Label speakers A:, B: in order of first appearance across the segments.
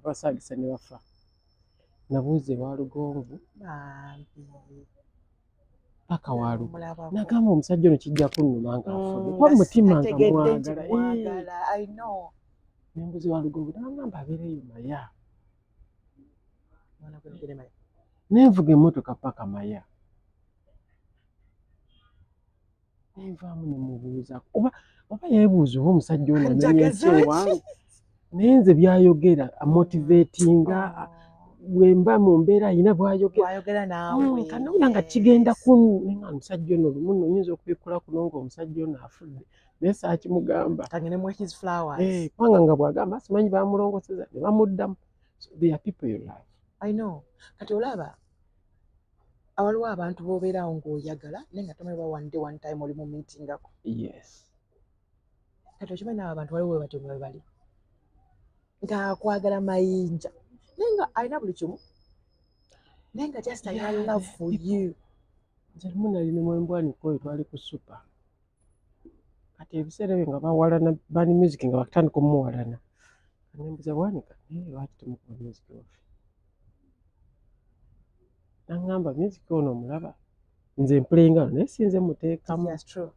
A: Basaagisa ne bafa. Nabuuza ewa Lugonvu paka wa
B: Omulabako.
A: Nagamba omusajja ono kijja kunnuma nga afudde,
B: Mm,
A: kuba mu mutima nga
B: tategedde nti
A: mwagala.
B: mwagala. I know.
A: Nembuuza ewa Lugonvu, nagamba abeereyo Maya.
B: Mwana gwe mugende Maya.
A: Nenvuga emmotoka paka Maya, nenvaamu nemubuuza oba yeebuuza oba omusajja ono amenye ki
B: Njagaza ki?
A: ewange. Naye nze byayogera amotivatinga.
B: Oh.
A: Bwe mba mu mbeera ayina bwayogera.
B: Bw'ayogera naawe.
A: Kanowulira nga kigenda nga omusajja ono lumu nno nyinza okubikkula kuno ng'omusajja ono afudde, naye saakimugamba.
B: Kangende muwe his flowers.
A: Eh, kubanga nga bw'agamba simanyi bamulongoseza ne bamuddamu. So there are people you love.
B: I know. Kati olaba awaliwo abantu b'obeerawo ng'oyagala naye nga tomanyi oba one day, one time oli mu meetingako. Kati okimanyi naawe abantu waliwo we batyo bwe bali ng'akwagala mayinja naye nga alina buli kimu naye nga just alina love for you.
A: Nze lumu nali ne mwembwanika oyo, twali ku super. Kati ebiseera ebyo nga bawalana bani music, nga bakutandika omuwalana. Nembuuza Bwanika, naye lwaki temukuba music waffe? Naŋŋamba music ono omulaba, nze mplayinga naye sinze muteekamu.
B: Yes, true.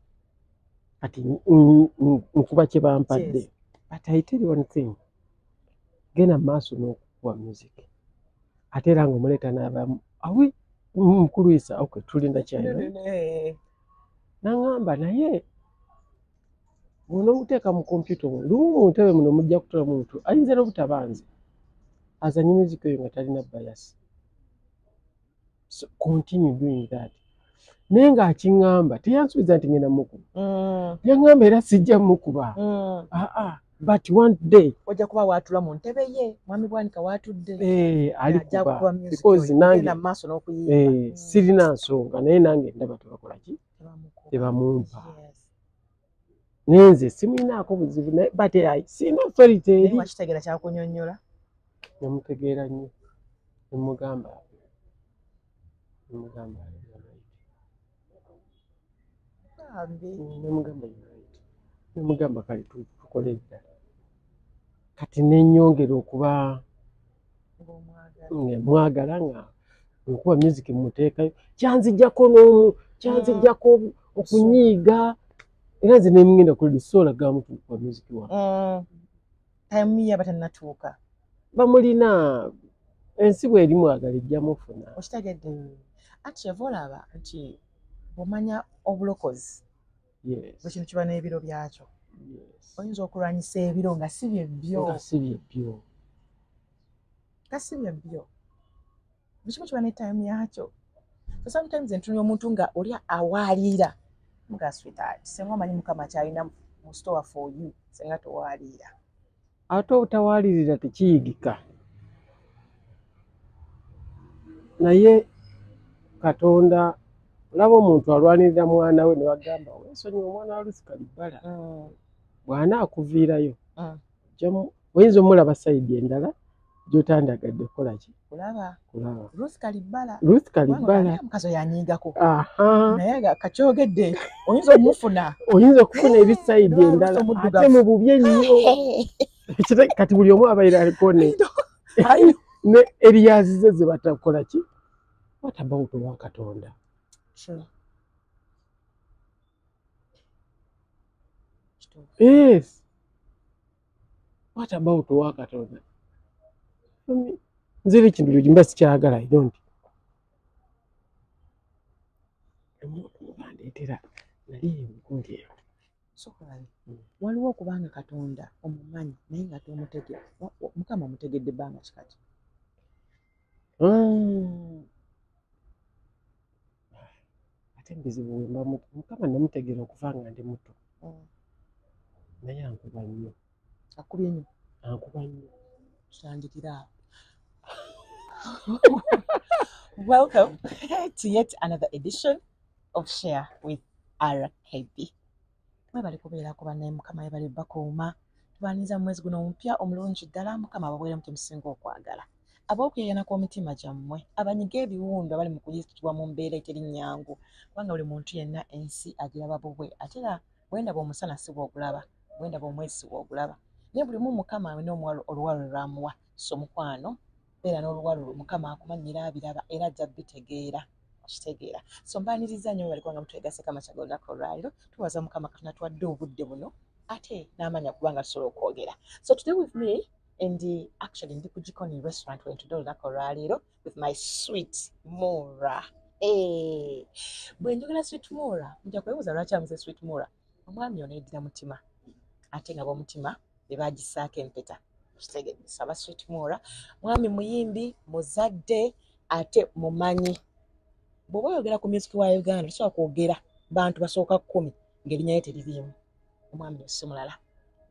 A: Kati nkuba kye bampadde. But I tell you one thing, genda mu maaso n'okukuba music, ate era ng'omuleeta n'abamu awi mukulwisa. Okay, tulinda kyayina.
B: No, eh.
A: Naŋŋamba naye bw'onoomuteeka mu kompyuta omwo, lumu mu ntebe muno mujja kutula muntu ayinza n'obutaba nze azanye music oyo nga talina bias. So continue doing that. Naye ng'akiŋŋamba teyansuubiza nti ngenda mukuba. Yaŋŋamba era sijja mukuba. Aa, but one day
B: ojja kuba waatula mu ntebe ye, mwami Bwanika waatudde.
A: Eh,
B: ajja
A: alikuba
B: kukuba music
A: because
B: oyo.
A: Nange
B: Genda mu maaso n'okuyimba.
A: Eh, sirina nsonga, naye nange ndaba tebakola ki?
B: Tebamukuba.
A: Tebamumpa. Naye nze simulinaako buzibu naye, but sirina authority
B: Naye
A: eri.
B: wakitegeera kyakunyonnyola.
A: Namutegeera nnyo, nemugamba "You are right."
B: Bambi.
A: Nemugamba "You are right." Nemugamba kale tukole eddala. Kati nenyongera okuba
B: Ng'omwagala.
A: Nga mwagala, nga nkuba music muteekayo, kyanzijjako n'omu kyanzijjako okunyiiga, era nze nemugenda ku sola gamu kukuba music wange.
B: Time ye aba tannatuuka.
A: Bamulina ensi bweri mwagala ejja mufuna.
B: Okitegedde, anti kyeva olaba nti bw'omanya obulokozi, buli kintu kiba n'ebiro byakyo. Oyinza okulwanyisa ebiro nga si byebyo.
A: Nga si byebyo.
B: Nga si byebyo. Buli kimu kiba ne time yakyo. So sometimes entunula omuntu nga oli awaaliira mga, "Sweetheart, senga omanyi Mukama kyalina mu store for you, senga towaaliira."
A: Ate obutawaalirira tekiyigika, naye Katonda olaba omuntu alwanirira mwana we ne bagamba weesonyiwa omwana wa Ruth Kalibbala, bw'anaakuviirayo oyinza omulaba side endala gy'otandagadde kukola ki?
B: Kulaba.
A: Kulaba.
B: Ruth Kalibbala.
A: Ruth Kalibbala.
B: Mukazi oyo anyiigako.
A: Aha.
B: Naye nga kakyogedde oyinza omufuna.
A: Oyinza okufuna eri side
B: Ruth
A: endala
B: omuddugavu.
A: Ate mu bubi ennyo. Kati buli omu abaire aliko ne areas ze ze batakola ki. What about owa Katonda?
B: True. Kituufu.
A: Yes, what about owa Katonda? Nze era ekintu bwe mba sikyagala, I don't. Omuntu bandeetera nali emikundi eyo.
B: Sokolabe, waliwo okubanga Katonda omumanyi naye nga tomutegera. Mukama omutegedde ebbanga kikati?
A: Ate mbizibu bwe mba Mukama namutegeera okuva nga ndi muto, naye ankuba nnyo.
B: Akubye nnyo?
A: Ankuba nnyo.
B: Tutandikire awo. Welcome to yet another edition of Share with RKB. Mwebale kubeerako bannaye, Mukama yebale bakuuma. Tubaniriza mu mwezi guno omupya omulungi ddala. Mukama abaweeremu kye musinga okwagala. Ab'okuyayana kw'omitima gyammwe, abanyiga ebiwundu, abali mu kuyitibwa mu mbeera eteri nnyangu, kubanga buli muntu yenna ensi agiraba bubwe, ate era bwendaba omusana si bw'ogulaba, bwendaba omwezi si bw'ogulaba. Naye buli mu Mukama alina oluwalo lwamuwa. So mukwano, beera n'oluwalo lwo, Mukama akumanyira, abiraba era ajja bitegeera, okitegeera. So mbaniriza nnyo, mwebale kubanga mutwegasseko amakya g'olunaku olwaleero. Tubaza Mukama Katonda tuwadde obudde buno ate n'amaanyi kubanga tusobola okwogera. So today with me and actually ndi ku Jikoni Restaurant wentudde olunaku olwaleero with my sweet Mora. Hey. Bwe njogera Sweet Mora, nja kwebuuza lwaki amuze Sweet Mora. Omwami ono yeddira mutima, ate nga b'omutima be bagissaako empeta. Kitegedde? Saba Sweet Mora mwami muyimbi, muzadde ate mumanyi. Bw'oba oyogera ku music wa Uganda, tosobola kwogera bantu basooka 10 ng'erinnya lye teririimu. Omwami ono si mulala,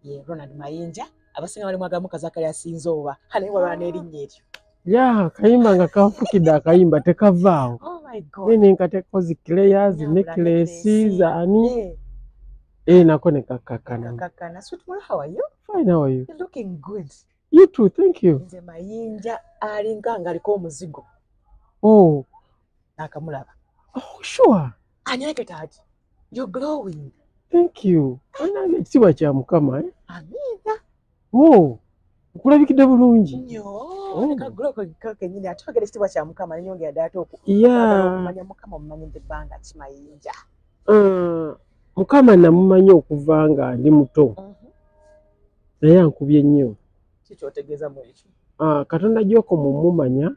B: ye Ronald Mayinja. Abasinga bali mwagamu Kazakali asinze oba naye walwana n'erinnya eryo.
A: Ya kayimba nga kanfukidde akayimba tekavaawo.
B: Oh my God.
A: Naye nenkateeko zi clayers,
B: Nyambula
A: necklace
B: necklace.
A: zaani. Nako ne kakkakkana.
B: Kakana. Sweet Mora, how are you?
A: Fine, how are you?
B: You're looking good.
A: You too, thank you.
B: Nze Mayinja alinga ng'aliko omuzigo.
A: Oh.
B: Naakamulaba.
A: Oh, sure.
B: Anyeke taati, you're glowing.
A: Thank you. Bannange, ekitiibwa kya Mukama, eh?
B: Amiina.
A: Oh, nkulabikidde bulungi.
B: Nnyo.
A: Oh.
B: Leka glow kennyini ate ogera ekitiibwa kya Mukama nenyongera ddala ate okumanya Mukama omumanyidde ebbanga ki, Mayinja?
A: Mukama namumanyi okuva nga ndi muto, naye ankubye nnyo.
B: Kikyotegeeza mu ekyo?
A: Ah, Katonda gy'okoma omumanya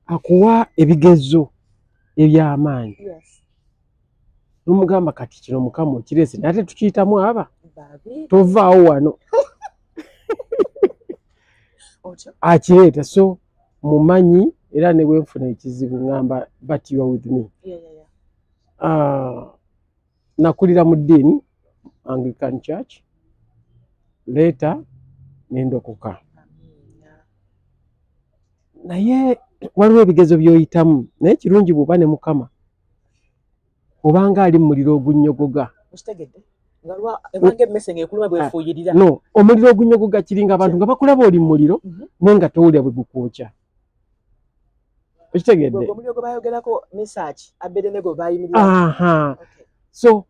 A: akuwa ebigezo eby'amaanyi, n'omugamba kati kino Mukama okireese, naye ate tukiyitamu aba
B: babi
A: tovaawo wano.
B: Otyo.
A: Akireeta, so mumanyi era ne bwenfuna ekizibu ŋŋamba, but you are with me. Ah, nakulira mu ddiini Anglican Church, later nendokoka.
B: Amiina.
A: Naye waliwo ebigezo by'oyitamu, naye kirungi bw'oba ne Mukama obanga ali mu muliro ogunnyogoga.
B: Okitegedde nga lwa ebanga emmese ng'ekuluma bwefuuyirira.
A: No, omuliro ogunnyogoga kiringa abantu nga bakulaba oli mu muliro, naye nga towulira bwe gukwokya, okitegedde?
B: Gwe omuliro gwe bayogerako Mesach Abednego bayimirira.
A: Aha.
B: Okay.
A: So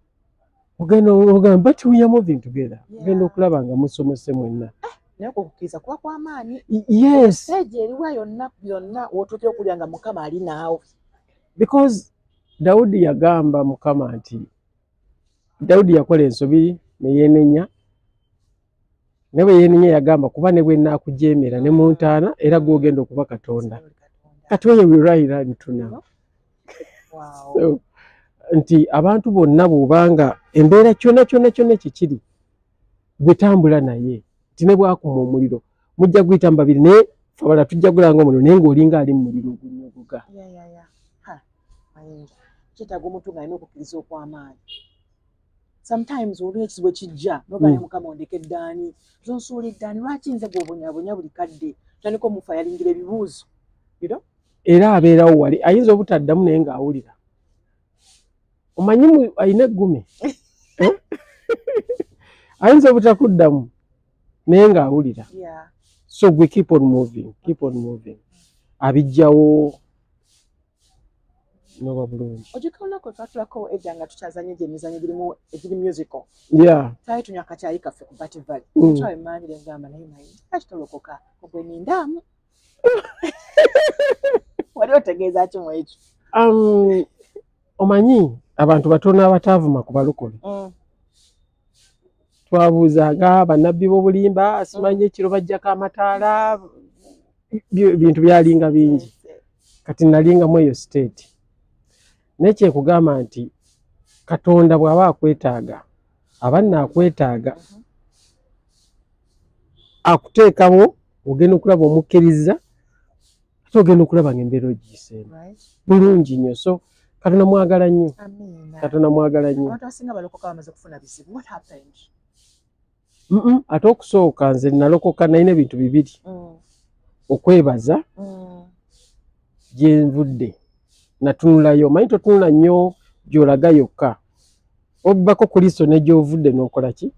A: ogenda ogamba, but we are moving together. Ogenda okulaba nga musomose mwenna.
B: Naye okukkiriza kuba kw'amaanyi.
A: Yes.
B: Stage eriwa yonna byonna w'otuukira okulya nga Mukama ali naawe.
A: Because Dawudi yagamba Mukama nti Dawudi yakola ensobi ne yeenenya, ne bwe yeenenya yagamba, kuba ne bwe nnaakujeemera ne mu ntaana, era gw'ogenda okuba Katonda. Kati oyo we right to now. So, nti abantu bonna bw'obanga embeera kyonna kyonna kyonna kikiri, gwe tambula naye, nti ne bwakuma omuliro mujja guyita mu babiri, naye ffe abalala tujja gulanga omuliro, naye ng'olinga ali mu muliro ogunnyogoga.
B: Yeah. Ha, Mayinja, kyetaaga omuntu ng'alina okukkiriza okw'amaanyi. Sometimes olina ekizibu ekijja nogamba, Mukama ondeke eddaani, zonsuula eddaani, lwaki nze gw'obonyaabonya buli kadde? Tandika omufa yalingira ebibuuzo, you know?
A: Era abeerawo wali, ayinza obutaddamu naye ng'awulira. Omanyi alina eggume. Eh? Ayinza obutakuddamu naye ng'awulira. So gwe keep on moving, keep on moving, abijjawo noba bulungi.
B: Ojjukira olunaku lwe twatulako edda nga tukyazanya egyo emizannyo egirimu egiri musical?
A: Yeah.
B: Twali tunywa akacaayi kaffe ku Bat Valley. Twali mmanjire ngamba, naye Mayinja lwaki tolokoka ogwe nindaamu? Wali otegeeza ki mu ekyo?
A: Omanyi abantu batono abataavuma ku balokole. Twabuuzanga bannabbi b'obulimba, simanyi ekiro bajjako amataala, bintu byalinga bingi. Kati nalingamu eyo state, naye kyekugamba nti Katonda bw'aba akwetaaga, aba nno akwetaaga, akuteekawo, ogenda okulaba omukkiriza, ate ogenda okulaba ng'embeera ogiyiseemu bulungi nnyo. So Katonda mwagala nnyo.
B: Amiina.
A: Katonda mwagala nnyo.
B: Abantu abasinga balokoka bamaze kufuna bizibu. What happened?
A: Ate okusooka nze nalokoka nalina ebintu bibiri: okwebaza gye nvudde, natunulayo, omanyi totunula nnyo gy'olaga yokka, obbako ku liiso ne gy'ovudde n'okola ki.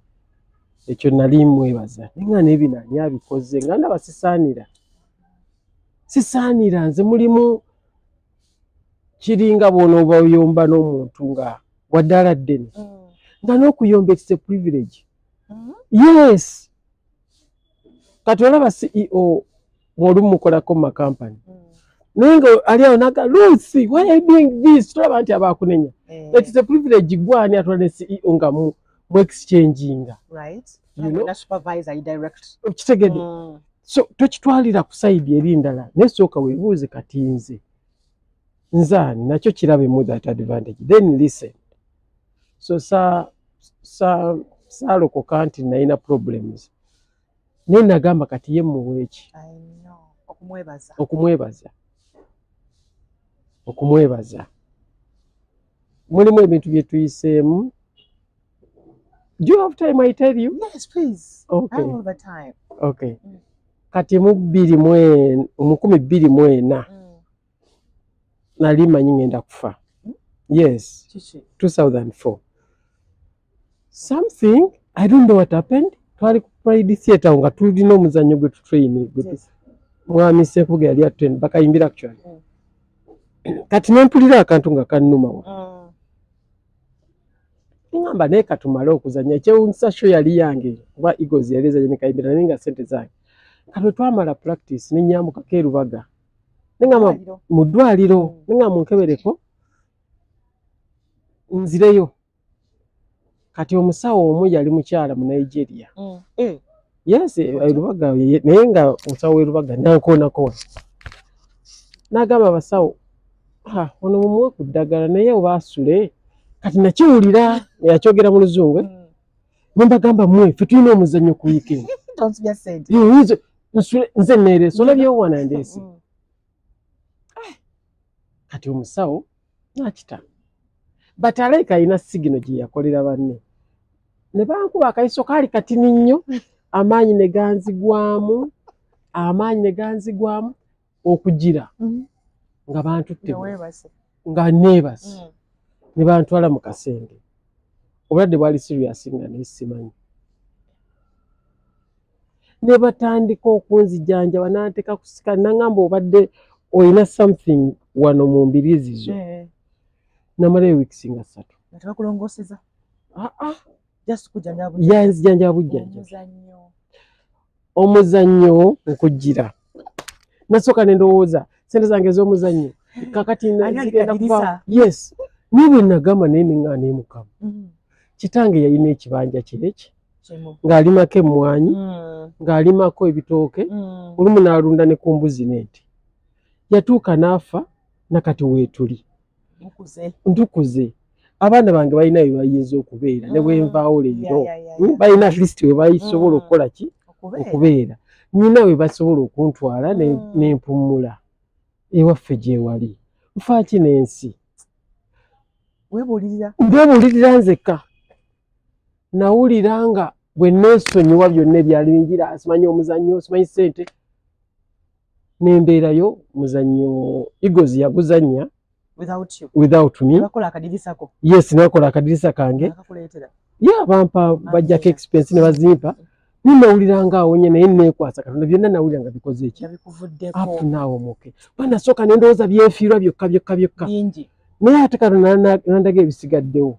A: Ekyo nali mwebaza, naye nga n'ebino ani abikoze, nga ndaba sisaanira, sisaanira. Nze mulimu kiringa bw'onooba oyomba n'omuntu nga waddaala ddene, nga n'okuyomba it's a privilege. Yes. Kati olaba CEO mwolumu mukolako mu makampani, naye nga ali awo naga, "Lucy, why are you doing this?" Tolaba nti aba akunenya? It is a privilege. Gwani atwala ne CEO nga mu exchanginga. You know?
B: Na supervisor, direct.
A: Okitegedde? So tokitwalira ku side eri ndala, naye sooka weebuuze, kati nze nzaani? Nakyo kirabemu that advantage, then listen. So sa sa saalokoka nti nalina problems, naye nagamba kati ye muweeki?
B: I know. Okumwebaza.
A: Okumwebaza, okumwebaza. Mulimu ebintu bye tuyiseemu. Do you have time I tell you?
B: Yes, please. I
A: Okay.
B: have all the time.
A: Okay. Kati mu bbiri mu 2004, nali manyi ngenda kufa. Yes.
B: Kiki?
A: 2004 something, I don't know what happened. Twali ku Pride Theatre nga tulina omuzannyo gwe tutrain. Mwami Senkubuge yali atrain bakayimbira actually. Kati nempulira akantu nga kannuma wa. Ngamba naye katumale okuzannya. Ekyewuunyisa, show yali yange kuba Eagles yali ezanya ne Kayimbira, naye nga sente zange. Kati bwe twamala practice, ne nyambukako e Rubaga, ne ngamba
B: Ddwaliro.
A: Mu ddwaliro. Ne ngamba munkebereko nzireyo. Kati omusawo omu yali mukyala mu Nigeria. Yes, e Rubaga, naye nga omusawo w'e Rubaga nankoonako, n'agamba abasawo, "Ah, ono mumuwe ku ddagala naye oba asule." Kati nakiwulira yakyogera mu Luzungu, eh? Ne mbagamba, mmwe ffe tulina omuzannyo ku weekend.
B: Tonsibya ssente.
A: Nze nsule, nze neereese, olabyewo wana ndeese. Kati omusawo nakita, but alayika alina signal gye yakolera banne, ne bankuba akayiso kaali katini nnyo, amaanyi ne ganzigwamu, amaanyi ne ganzigwamu okugira nga bantutte
B: Nga weebase.
A: Nga neebase. Ne bantwala mu kasenge. Obulwadde bwali serious nga naye simanyi. Ne batandika okunzijanjaba, n'anteeka ku scan, naŋŋamba, "Obadde olina something wano mu mbiriizi zo." Namalayo weeks nga 3.
B: Nga tebakulongooseza.
A: Ah, ah.
B: Just kujjanjaba.
A: Yanzijanjaba bujjanjabi.
B: Omuzannyo.
A: Omuzannyo nkujjira, nasooka ne ndowooza sente zange ez'omuzannyo kakati
B: Ani ali
A: zigenda kuva.
B: kadirisa?
A: Yes, naye bwe nagamba, naye neŋŋaana ne Mukama. Kitange yalina ekibanja kyeki
B: Kimu.
A: ng'alimako emmwanyi, ng'alimako ebitooke, olumu n'alunda ne ku mbuzi n'ente. Yatuuka n'afa, nakati weetuli.
B: Mukuze.
A: Ntukuze, abaana bange balina we bayinza okubeera ne bwenvaawo leero.
B: Ya.
A: Balina at least we basobola okukola ki?
B: Okubeera.
A: Okubeera. Nyina we basobola okuntwala nempumula ewaffe gyewali. Nfaaki n'ensi?
B: Weebuulirira.
A: Mbeebuulirira nzekka. Nawulira nga bwe neesonyiwa byonna ebyali binjira, simanyi omuzannyo, simanyi ssente, nembeerayo. Muzannyo Eagles yaguzannya
B: Without you.
A: Without me.
B: Bakola akadirisa ko.
A: Yes, nakola akadirisa kange.
B: Bakakuleetera.
A: Ye abampa bajjako expense ne bazimpa. Ninawulira nga awonye, naye neekwasa Katonda. Byonna nawulira nga bikoze eki?
B: Nga bikuvuddeko.
A: Up to now omuke banasooka nendowooza byenfiirwa byokka byokka byokka.
B: Bingi.
A: Naye ate Katonda nandaga ebisigaddewo,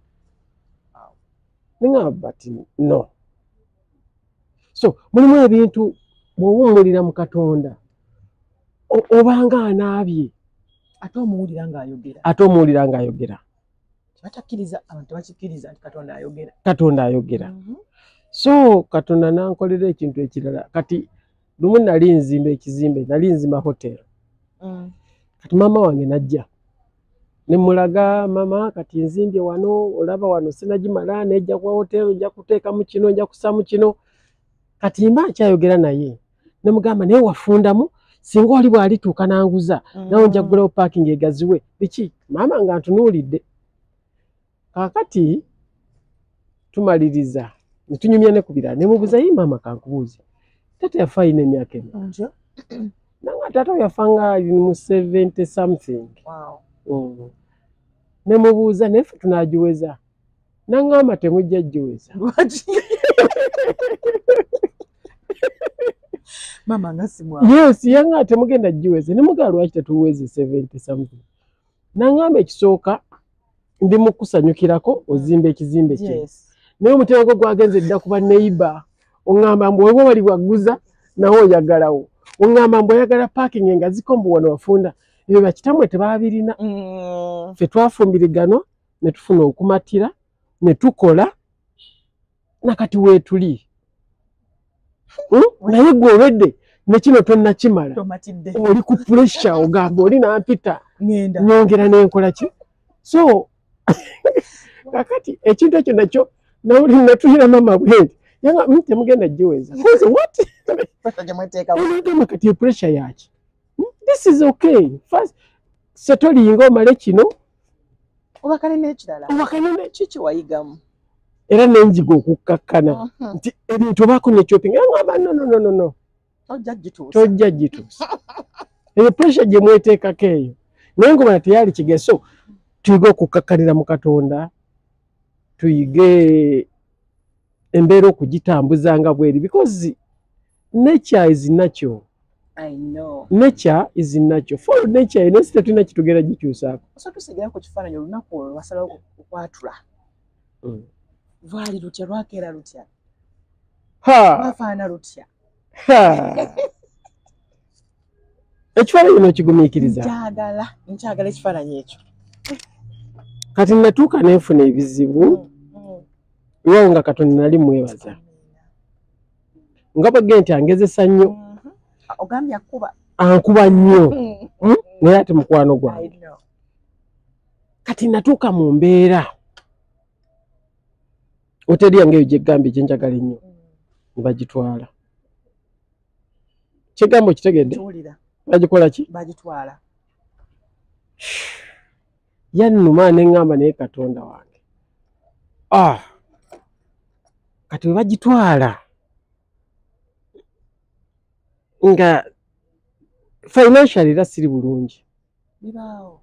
A: neŋŋamba, but no. So mulimu ebintu bw'owummulira mu Katonda, obanga anaabye.
B: Ate omuwulira ng'ayogera.
A: Ate omuwulira ng'ayogera.
B: Batakkiriza, abantu tebakikkiriza nti Katonda ayogera.
A: Katonda ayogera. So Katonda nankolera ekintu ekirala. Kati lumu nali nzimba ekizimbe, nali nzimba hotel. Kati maama wange najja, ne mulaga, "Mama, kati nzimbye wano, olaba wano sinagimala, nejja kuwa hotel, nja kuteekamu kino, nja kussamu kino." Kati mba nkyayogera naye, ne mugamba, "Naye wafundamu, singa oli bw'alituuka nanguza, nawe nja kugulawo parking egaziwe biki." Maama nga ntunuulidde. Kaakati tumaliriza ne tunyumya ne ku birala, ne mubuuza, "Yi maama, kankubuuze, taata yafa alina emyaka ena?"
B: Njo.
A: Nanga taata we yafa nga ali mu 70 something.
B: Wow.
A: Ne mubuuza, "Naye ffe tunaagiweza?" Naŋŋamba, "Temujja giweza."
B: Lwaki? Maama nga si mwangu.
A: Yes, yaŋŋamba, "Temugenda giweza." Ne mugamba, "Lwaki tetuweze 70 something?" Naŋŋamba, "Ekisooka ndi mu kusanyukirako ozimba ekizimbe kye, naye omutima gwo gwagenze dda kuba neighbor, oŋŋamba mbu weba wali bwagguza Nawe oyagalawo, oŋŋamba mbu oyagala parking engaziko, mbu wano wafunda. Ebyo bakitamwe tebabirina. Ffe twafumbiriganwa ne tufuna okumatira ne tukola, nakati weetuli. Naye gwe olwedde ne kino tonnakimala,
B: Tomatidde.
A: oli ku pressure, ogamba oli nampita,
B: Ngenda.
A: Nyongera nenkola ki? So kakati ekintu ekyo nakyo nawuli natulira mama bwenti yanga, temugenda giweza." Nze, "What?"
B: Pressure gye mweteekamu.
A: Nagamba, "Kati pressure yaki? This is okay, first setolinga omale kino."
B: Obakane n'ekirala.
A: Obakane.
B: Kiki wayigamu?
A: Era nenjiga okukkakkana nti ebintu obaako ne chopping. Era ngamba, "No, no, no, no, no."
B: Tojja gituusa.
A: Tojja gituusa eyo pressure gye mweteekako eyo. Naye ngobala teyali kigeso. Tuyige okukkakkanira mu Katonda, tuyige embeera okugitambuza nga bweri, because nature is natural.
B: I know.
A: Nature is natural, follow nature. Ensi tetulina kitugenda gikyusaako.
B: So tusigira ku kifaananyi olunaku olwo lwasalawo okwatula. Lwali lutya? Lwakeera lutya?
A: Ha!
B: Lwafaana lutya?
A: Ha! Ekifaananyi nokigumiikiriza.
B: Nkyagala, nkyagala ekifaananyi ekyo.
A: Kati natuuka nenfuna ebizibu. Iwawo nga Katonda nali mwebaza nga bwegge nti angezesa nnyo.
B: Ogambye akuba.
A: Ankuba nnyo, naye ate mukwano gwange.
B: I know.
A: Kati natuuka mu mbeera, hoteri yange eyo gyegambye gyenjagala ennyo, ne bagitwala. Kyegambo kitegedde?
B: Nkiwulira.
A: Bagikola ki?
B: Bagitwala.
A: Yannuma, neŋŋamba, "Naye Katonda wange." Ah, kati bwe bagitwala nga financial era siri bulungi.
B: Bibaawo.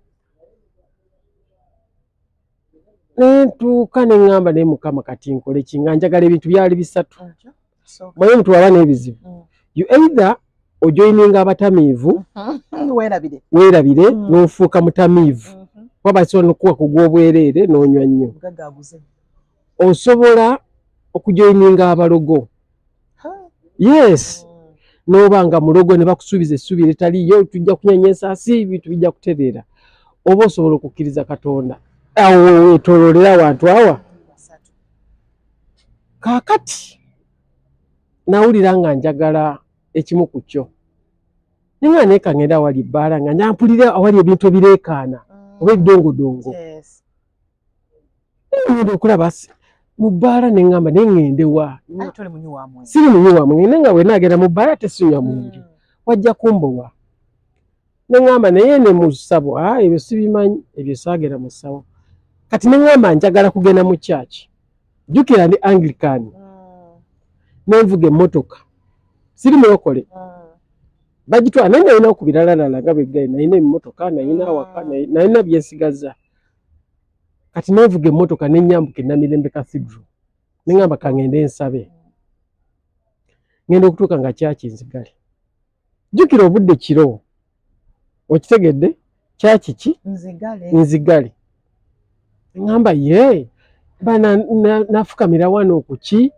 A: Nentuuka neŋŋamba, "Naye Mukama, kati nkole ki?" Nga njagala ebintu byali bisatu.
B: Ekyo so
A: Manye omuntu waba n'ebizibu, you either ojoininga abatamiivu,
B: weerabire.
A: Weerabire, n'ofuuka mutamiivu, kuba basobola nokuwa ku gw'obwereere n'onywa nnyo.
B: Mugagga aguze.
A: Osobola okujoininga abalogo.
B: Ha.
A: Yes, n'oba nga mulogo ne bakusuubiza essuubi eritaliyo, tujja kunyanya ensaasi, ebintu bijja kutereera. Oba osobola okukkiriza Katonda. Awo weetooloolera awantu awa.
B: Basatu.
A: Kaakati nawulira nga njagala ekimu ku kyo, naye nga naye kangenda awali ebbaala, nga njampulira awali ebintu ebireekaana oba ebidongodongo. Ngenda okulaba mu bbaala, ne ŋŋamba, "Naye ŋŋende wa?"
B: Ate toli munywi wa mwenge.
A: Siri munywi wa mwenge, naye nga bwe naagenda mu bbaala tesinywa mwenge, wajja kumbowa. Ne ŋŋamba, "Naye ne mu ssabo?" Ah, ebyo sibimanyi, ebyo saagenda mu ssabo. Kati ne ŋŋamba, "Njagala kugenda mu church." Jjukira ndi Anglican. Nenvuga emmotoka, siri mulokole. Bagitwala, naye nalina ku biralalala nga bweggaye, nalina emmotoka, nalina awaka, nalina byensigaza. Kati nenvuga emmotoka nenyambuka enamirembe Cathedral, neŋŋamba, "Kangende nsabe." Ngenda okutuuka nga church nzigale. Jjukira obudde kiro, okitegedde? Church ki?
B: Nzigale.
A: Nzigale. Ŋŋamba, "Ye bana nafukamira wano kuki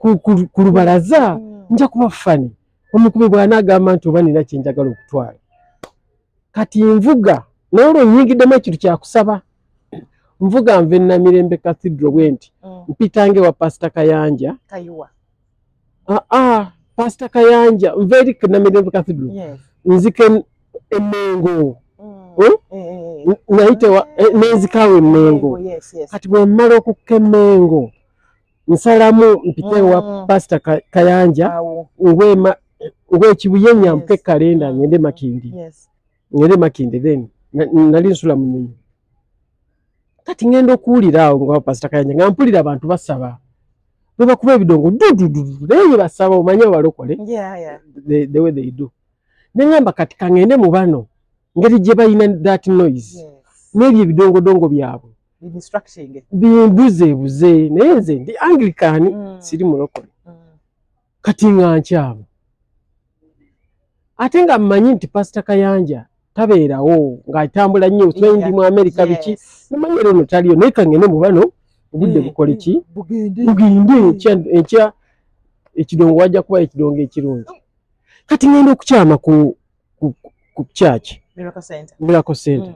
A: ku lubalaza, nja kuba funny omukubi bw'anaagamba nti oba nina kyenjagala okutwala." Kati nvuga, naye olwo nyingiddemu ekintu kyakusaba. Nvuga nva enamirembe Cathedral bwe nti, mpitange wa Pasita Kayanja.
B: Kayiwa.
A: Aa, Pasita Kayanja, nva eri Namirembe Cathedral, nzika Emengo. Hmm? Nayitewa nenzikawo Emengo. Kati bwe mmala okukka Emengo, nsalamu mpite wa Pasita Kayanja,
B: Awo.
A: ngwekibuye, nyambuke kalenda, ngende Makindi. Ngende Makindi, then nali nsula mu nyonyi. Kati ngenda okuwulira awo nga Pasita Kayanja, nga mpulira abantu basaba, bwe bakuba ebidongo dudududu, naye bye basaba omanye balokole, the way they do. Neŋŋamba, "Kati kaŋŋende mu bano, ngeri gye balina that noise n'ebyo ebidongodongo byabwe
B: Distracting.
A: bimbuzeebuze." Naye nze ndi Anglican, siri mulokole. Kati nga nkyama, ate nga mmanyi nti Pasita Kayanja tabeerawo, ng'atambula nnyo, simanyi ndi mu Amerika biki. Namanyi era ono taliyo, naye kaŋŋende mu bano, obudde bukole ki?
B: Bugende.
A: Bugende. Enkya ekidongo wajja kuba ekidongo ekirungi. Kati ngenda okukyama ku church.
B: Miracle Center.
A: Miracle Center.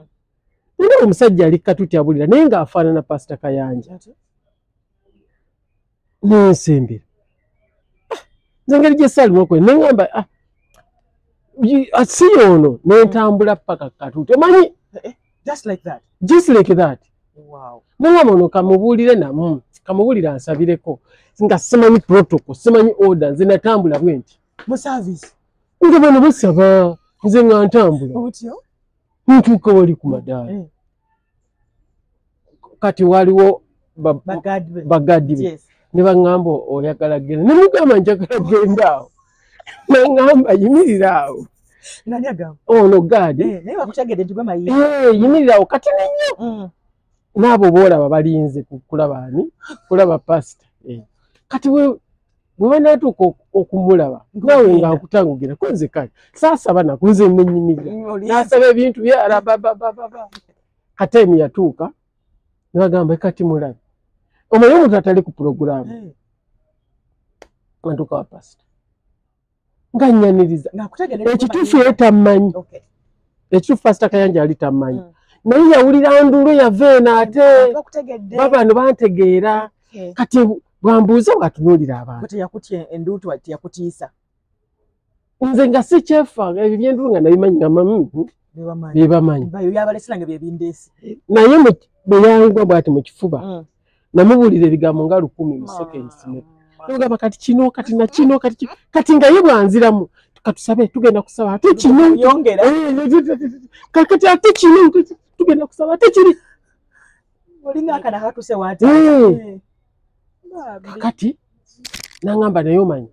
A: Naye omusajja ali katuti abulira naye ng'afaanana Pastor Kayanja. Nensembera. Nze ngeri gye saalimu okwe ne ŋŋamba si ono nentambula paka katuti. Omanyi?
B: Just like that.
A: Just like that.
B: Wow.
A: Nangamba ono kamubuulire namu, kamubuulire ansabireko. Nga simanyi protocol, simanyi order, nze natambula bwe nti.
B: Mu service.
A: Nga bano basaba, nze nga ntambula.
B: Otyo?
A: Ntuuka wali ku madaala. Kati waliwo bagadi be.
B: Yes.
A: Ne baŋŋamba oyagala genda. Ne mugamba njagala genda awo. Naŋŋamba yimirira awo.
B: Nani agamba?
A: Ono gaadi.
B: Naye bakutegedde nti gwe mayiga.
A: Yimirira awo kati nnyo. N'abo boolaba balinze kulaba ani? Kulaba pasita. Kati bwe banaatuuka okumulaba naawe nga nkutangugira ko nze kale saasaba nako nze nenyimirira n'asaba ebintu byarababababa. Kati emu yatuuka ne bagamba kati mulabe. Omanyi omuntu atali ku pulogulaamu antuuka wa pasita nga nnyaniriza. Ekituufu ye tammanyi. Ekituufu Pasita Kayanja yali tammanyi. Naye yawulira nduulu yava eno ate babano bantegeera. Kati bwambuuza bw'atunuulira abantu.
B: Teyakutya enduulu teyakutiisa.
A: Nze nga sikyefa ebyo by'enduulu nga nabimanyi nga bye bamanyi.
B: Byabalesera nga bye bindeese.
A: Naye bwe yangwa bw'ati mu kifuba namubuulira ebigambo nga 1000 mu seconds. Nogamba kati kino kati na kino kati kati nga ye bwanziramu katusabe tugenda kusaba ate kino
B: yongera
A: kati ate kino tugenda kusaba ate kiri
B: olinga akana katuse wati.
A: Kati nangamba naye omanyi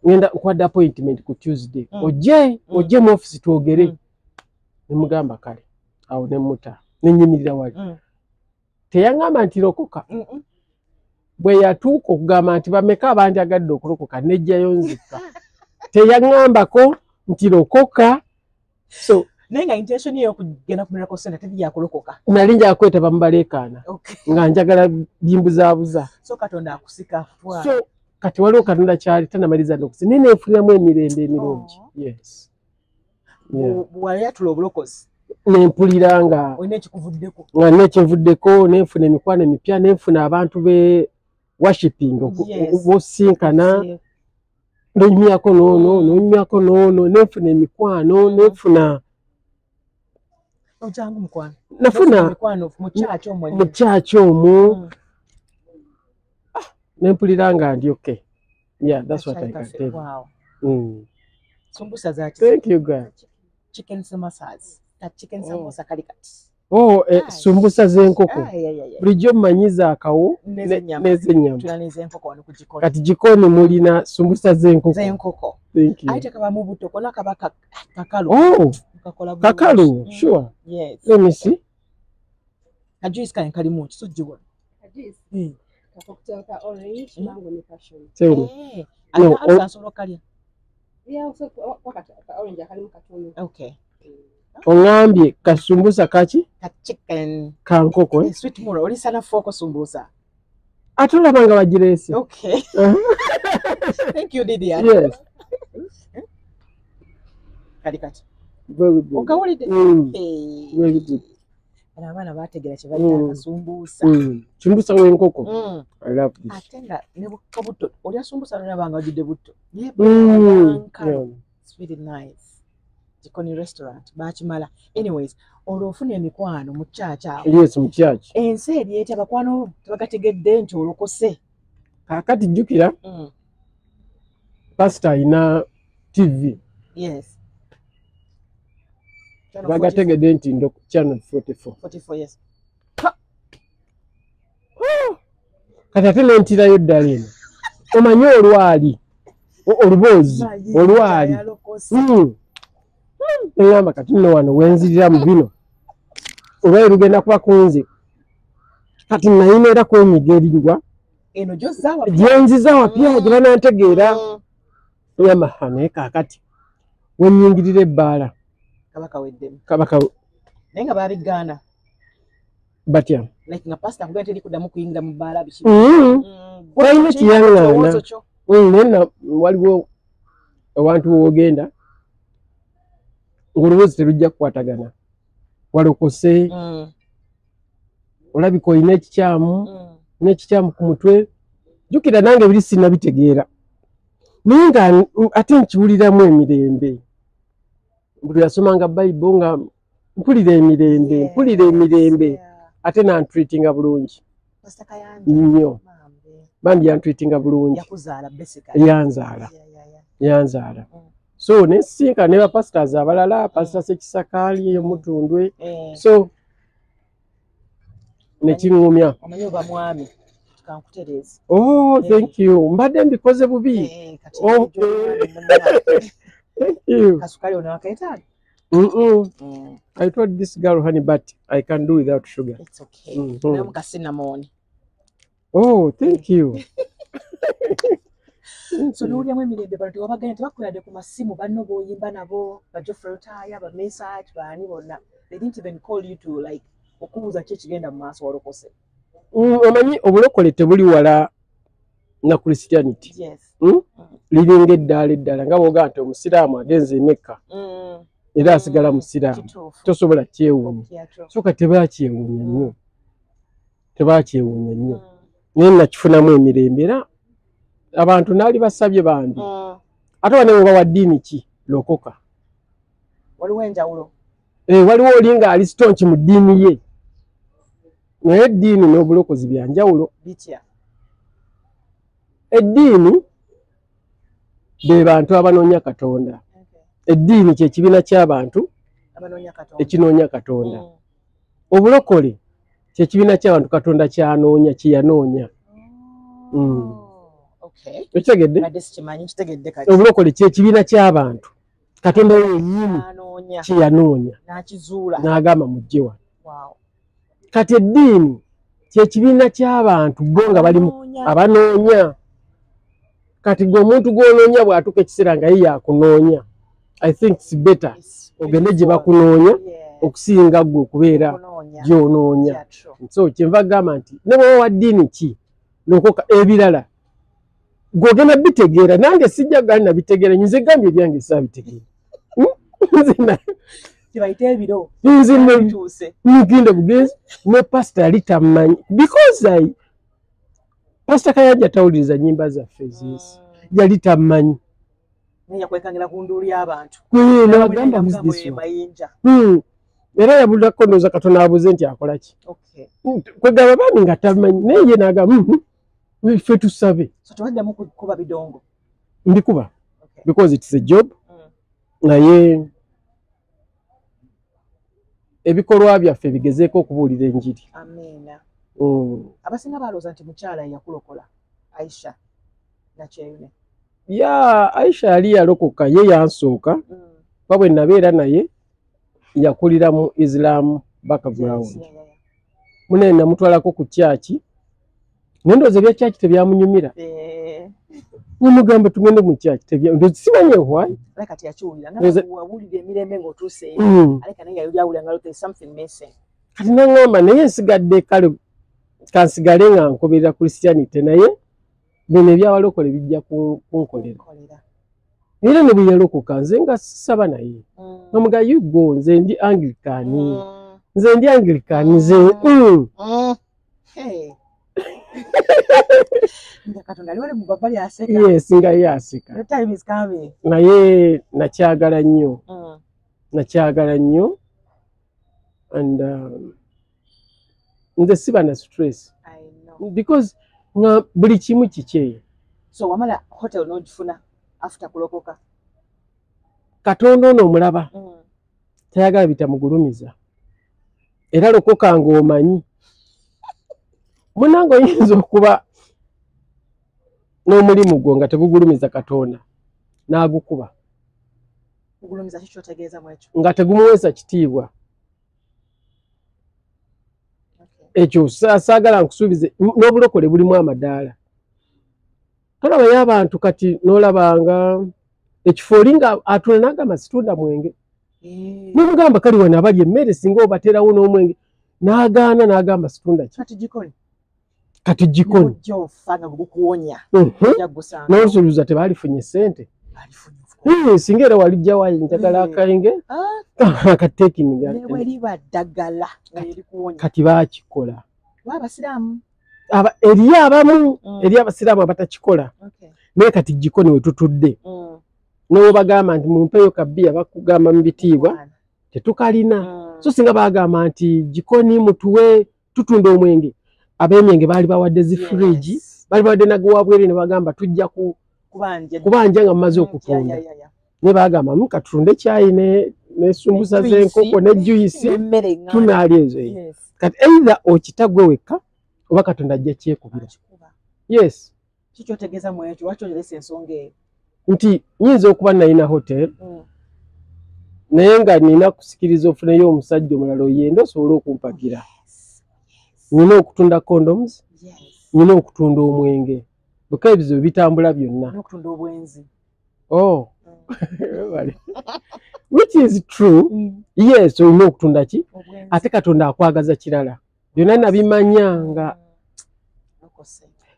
A: ngenda nkuwadde appointment ku Tuesday ojje mu office twogere. Nemugamba kale awo nemuta nenyimirira wali. Teyaŋŋamba nti lokoka. Bwe yatuuka okugamba nti bameka abandyagadde okulokoka nejjayo nzikka. Teyaŋŋambako nti lokoka. So
B: naye nga intention ye okugenda ku Miracle Center teri yakulokoka.
A: Nali njagala kwetaba mu baleekaana. Nga njagala bimbuzaabuza.
B: So Katonda akusika.
A: So kati waliwo Katonda kyali tanamaliza n'okusi naye nenfuniramu emirembe emirungi. Yes.
B: Bw'ayatula obulokozi.
A: Nempulira nga
B: olina ekikuvuddeko.
A: Nga nekivuddeko nenfuna emikwano emipya nenfuna abantu be worshiping bosinkana nonywako noono nonywako noono nenfuna emikwano nenfuna
B: ojangu mukwano.
A: Nafuna
B: emikwano mu
A: church omwo. Nempulira nga ndi okay. Yeah, that's what I can tell.
B: Wow. Sumbusa za
A: Thank you guys.
B: Chicken samosas. That chicken samosa kali kati.
A: Oh, sumbusa z'enkoko. Bulijjo mmanyiza akawo n'ez'ennyama.
B: Tulina n'ez'enkoko wano ku jikoni.
A: Kati jikoni mulina sumbusa z'enkoko.
B: Z'enkoko.
A: Thank you.
B: Ate kabamu butto kona kaba kakalu.
A: Oh.
B: Kakola
A: kakalu, sure.
B: Yes.
A: Let me see.
B: Ka juice kale kalimu kisujjiwa.
C: Ka juice. Ka cocktail ka orange, mango ne passion.
A: Tell
B: me. No, asobola okalya.
C: Yeah, also ka orange akalimu katono.
B: Okay.
A: Ongambye kasumbusa kaki?
B: Ka chicken.
A: Ka nkoko.
B: Eh? Sweet mura oli sana foko sumbusa.
A: Ate olaba nga bagireese.
B: Okay. Thank you, Lydia.
A: Yes.
B: Kali kati.
A: Very good.
B: Okawulidde?
A: Very good.
B: Bano abaana baategeera kye bayita akasumbusa.
A: Sumbusa w'enkoko. I love this.
B: Ate nga ne butto olya sumbusa n'olaba nga wajjudde butto.
A: Yeah.
B: It's really nice. Jikoni restaurant bakimala. Anyways, olwo ofuna emikwano mu church awo.
A: Yes, mu church.
B: Ensi eri etya bakwano tebagategedde nti olokose.
A: Kaakati jjukira pastor alina TV.
B: Yes.
A: Bagategedde nti ndo channel 44.
B: 44, yes.
A: Kati ate nentirayo ddala eno. Omanyi olwali oluboozi olwali. Ngamba kati nno wano wenzirira mu bino olwali lugenda kuba kunze. Kati nayina era kwenyiga erigwa
B: eno
A: gyenziza wapya gye banantegeera. Yamaha naye kaakati wennyingirira ebbaala
B: kabaka weddemu
A: kabaka
B: naye nga babigaana
A: batya
B: like nga pastor akugamba teri kuddamu kuyingira mu bbaala biki
A: walina kiyaŋŋaana. Naye waliwo Awantu wogenda ng'olowooza terujja kukwatagana, walokose, olabika olina ekikyamu n'ekikyamu ku mutwe. Jjukira nange biri sinnabitegeera, naye nga ate nkiwuliramu emirembe. Buli yasomanga Bayibuli nga mpulira emirembe, mpulira emirembe, ate nantreatinga bulungi
B: Pastor Kayanja.
A: nnyo.
B: Bambi.
A: Bambi yantreatinga bulungi.
B: Yakuzaala basically.
A: Yanzaala. Yanzaala. So nesinkana ne bapastors abalala, Pastor Sekisakaali eyo Mutundwe. So nekiŋŋumya.
B: Omanyi oba mwami kankutereeza.
A: Oh, thank you, mbadde mbikoze bubi.
B: Kati
A: Okay.
B: gy'omwami.
A: Thank you.
B: Kasukali ono akaetaaga.
A: I told this girl honey, but I can do without sugar.
B: It's okay. Namu ka cinnamon.
A: Oh, thank you.
B: So n'owuliramu emirembe, bano tewabaganya, tebakuladde ku masimu, banno b'oyimba nabo, ba Geoffrey Lutaaya, ba Mesach, baani bonna, they didn't even call you to like okubuuza ki ekigenda mu maaso, walokose?
A: Omanyi obulokole tebuli wala na Christianity. Liringa eddaala eddala, nga bw'ogamba nti omusiraamu agenze e Mecca era asigala musiraamu. Tosobola kyewuunya.
B: Yeah, true.
A: So kati tebakyewuunya nnyo, tebakyewuunya nnyo, naye nakifunamu emirembe era abantu naali basabye bambi. Ate wane oba wa ddiini ki, lokoka.
B: Waliwo enjawulo.
A: Eh, waliwo oli nga ali staunch mu ddiini ye, naye eddiini n'obulokozi bya njawulo.
B: Bitya?
A: Eddiini be bantu abanoonya Katonda. Eddiini kye kibiina ky'abantu
B: Abanoonya Katonda.
A: Ekinoonya Katonda. Obulokole kye kibiina ky'abantu Katonda kyanoonya, kye yanoonya.
B: Oh, okay.
A: Okitegedde?
B: Badde sikimanyi, nkitegedde kati.
A: Obulokole kye kibiina ky'abantu Katonda yennyini
B: Anoonya.
A: Kye yanoonya
B: n'akizuula.
A: N'agamba mujje wano. Kati eddiini kye kibiina ky'abantu bo nga bali mu
B: Abanoonya.
A: Abanoonya. Kati gwe omuntu gw'onoonya bw'atuuka ekiseera nga ye yakunoonya, I think it's better
B: It's
A: ogende gye
B: beautiful.
A: bakunoonya okusinga gwe okubeera
B: Okunoonya.
A: gy'onoonya.
B: Yeah, true.
A: So kyenva gamba nti ne bw'oba wa ddiini ki, lokoka, ebirala gw'ogenda bitegeera. Nange sijja gali nabitegeera, nze gambye ebyange saabitegeera. Nze
B: Kibayite ebiro.
A: Nze
B: Bituuse.
A: Ngenda bugenzi ne pasita yali tamanyi because I Pasita Kayanja tawuliriza nnyimba zaffe ez'ensi, yali tamanyi.
B: Naye yakwekangira ku nduulu y'abantu.
A: Nagamba, "Who's this one?"
B: Mayinja.
A: Era yabulirako ndowooza katono abuze nti akola ki. Kwegamba baami nga tamanyi, naye ye n'agamba, ffe tusabe."
B: So tewaddamu kukuba bidongo?
A: Mbikuba because it's a job, naye ebikolwa byaffe bigezeeko okubuulira enjiri.
B: Amiina. Abasinga balowooza nti mukyala yakulokola, Aisha Nakyeyune.
A: Ya, Aisha yali yalokoka, ye yansooka, kuba bwe nabeera naye yakulira mu Islam background. Munene namutwalako ku kyaki, naye ndowooza ebya kyaki tebyamunyumira. Nemugamba tugende mu kyaki, ndowooza simanyi why.
B: Aleka kati yakiwulira nga wawulira emirembe ng'otuuse, aleka naye yali awulira nga there's something missing.
A: Kati naŋŋamba naye nsigadde kale kansigale nga nkoberera Christianity, naye bino ebyabalokole bijja kunkolera.
B: Nkolera.
A: Era ne bwe yalokoka nze nga sisaba naye, namuga you go, nze ndi Anglican. Nze ndi Anglican nze.
B: Hey. Nga Katonda ali wali mu babali aseka.
A: Yes, nga ye aseka.
B: The time is coming.
A: Naye nakyagala nnyo, nakyagala nnyo and nze siba na stress
B: I know.
A: because nga buli kimu kikye.
B: So wamala hotel n'ogifuna after kulokoka?
A: Katonda ono omulaba tayagala bitamugulumiza, era lokoka ng'omanyi munange oyinza okuba n'omulimu gwo nga tegugulumiza Katonda n'agukuba.
B: Kugulumiza ki kyotegeeza mu ekyo?
A: Nga tegumuweesa kitiibwa. Ekyo saagala nkusuubize, n'obulokole bulimu amadaala. Tolabayo abantu kati n'olabanga ekifo oli nga atula n'agamba situunda mwenge, nemugamba kali wano abali emmere singa obateerawo n'omwenge, n'agaana n'agamba situunda ki.
B: Kati jikoni.
A: Kati jikoni.
B: Ojja ofa nga gukuwonya. Ojja gusanga.
A: N'osuluza tebaalifunye ssente.
B: Alifunye, of course.
A: Singa era walijja wayi njagala akayinge akatekininga
B: ne ddagala erikuwonya.
A: Kati baakikola
B: abasiraamu
A: eriyo abamu eri abasiraamu abatakikola. Naye kati jikoni we tutudde n'obagamba nti mumpeeyo kabbiya, bakugamba mu bitiibwa tetukalina. So singa bagamba nti jikoni mutuwe tutunda omwenge, ab'emyenge baali bawadde zi fridge, baali bawadde nagwabwere ne bagamba tujja kubanja nga mumaze okutunda. Ne bagamba mukatunde kyayi ne sumbusa z'enkoko ne juice tunaali ezo. Kati either okitagwe wekka oba Katonda ajja kyekubira. Yes.
B: Kikyotegeeza mu ekyo lwaki olese ensonga eyo?
A: Nti nyinza okuba nalina hotel naye nga nina kusikiriza ofuneyo omusajja omulala oyenda osobole okumpagira. Nina okutunda condoms, nina okutunda omwenge, bweka ebizibu bitambula byonna.
B: N'okutunda obwenzi.
A: Oh. Which is true. Yes, olina okutunda ki? Ate Katonda akwagaza kirala. Byonna nabimanya nga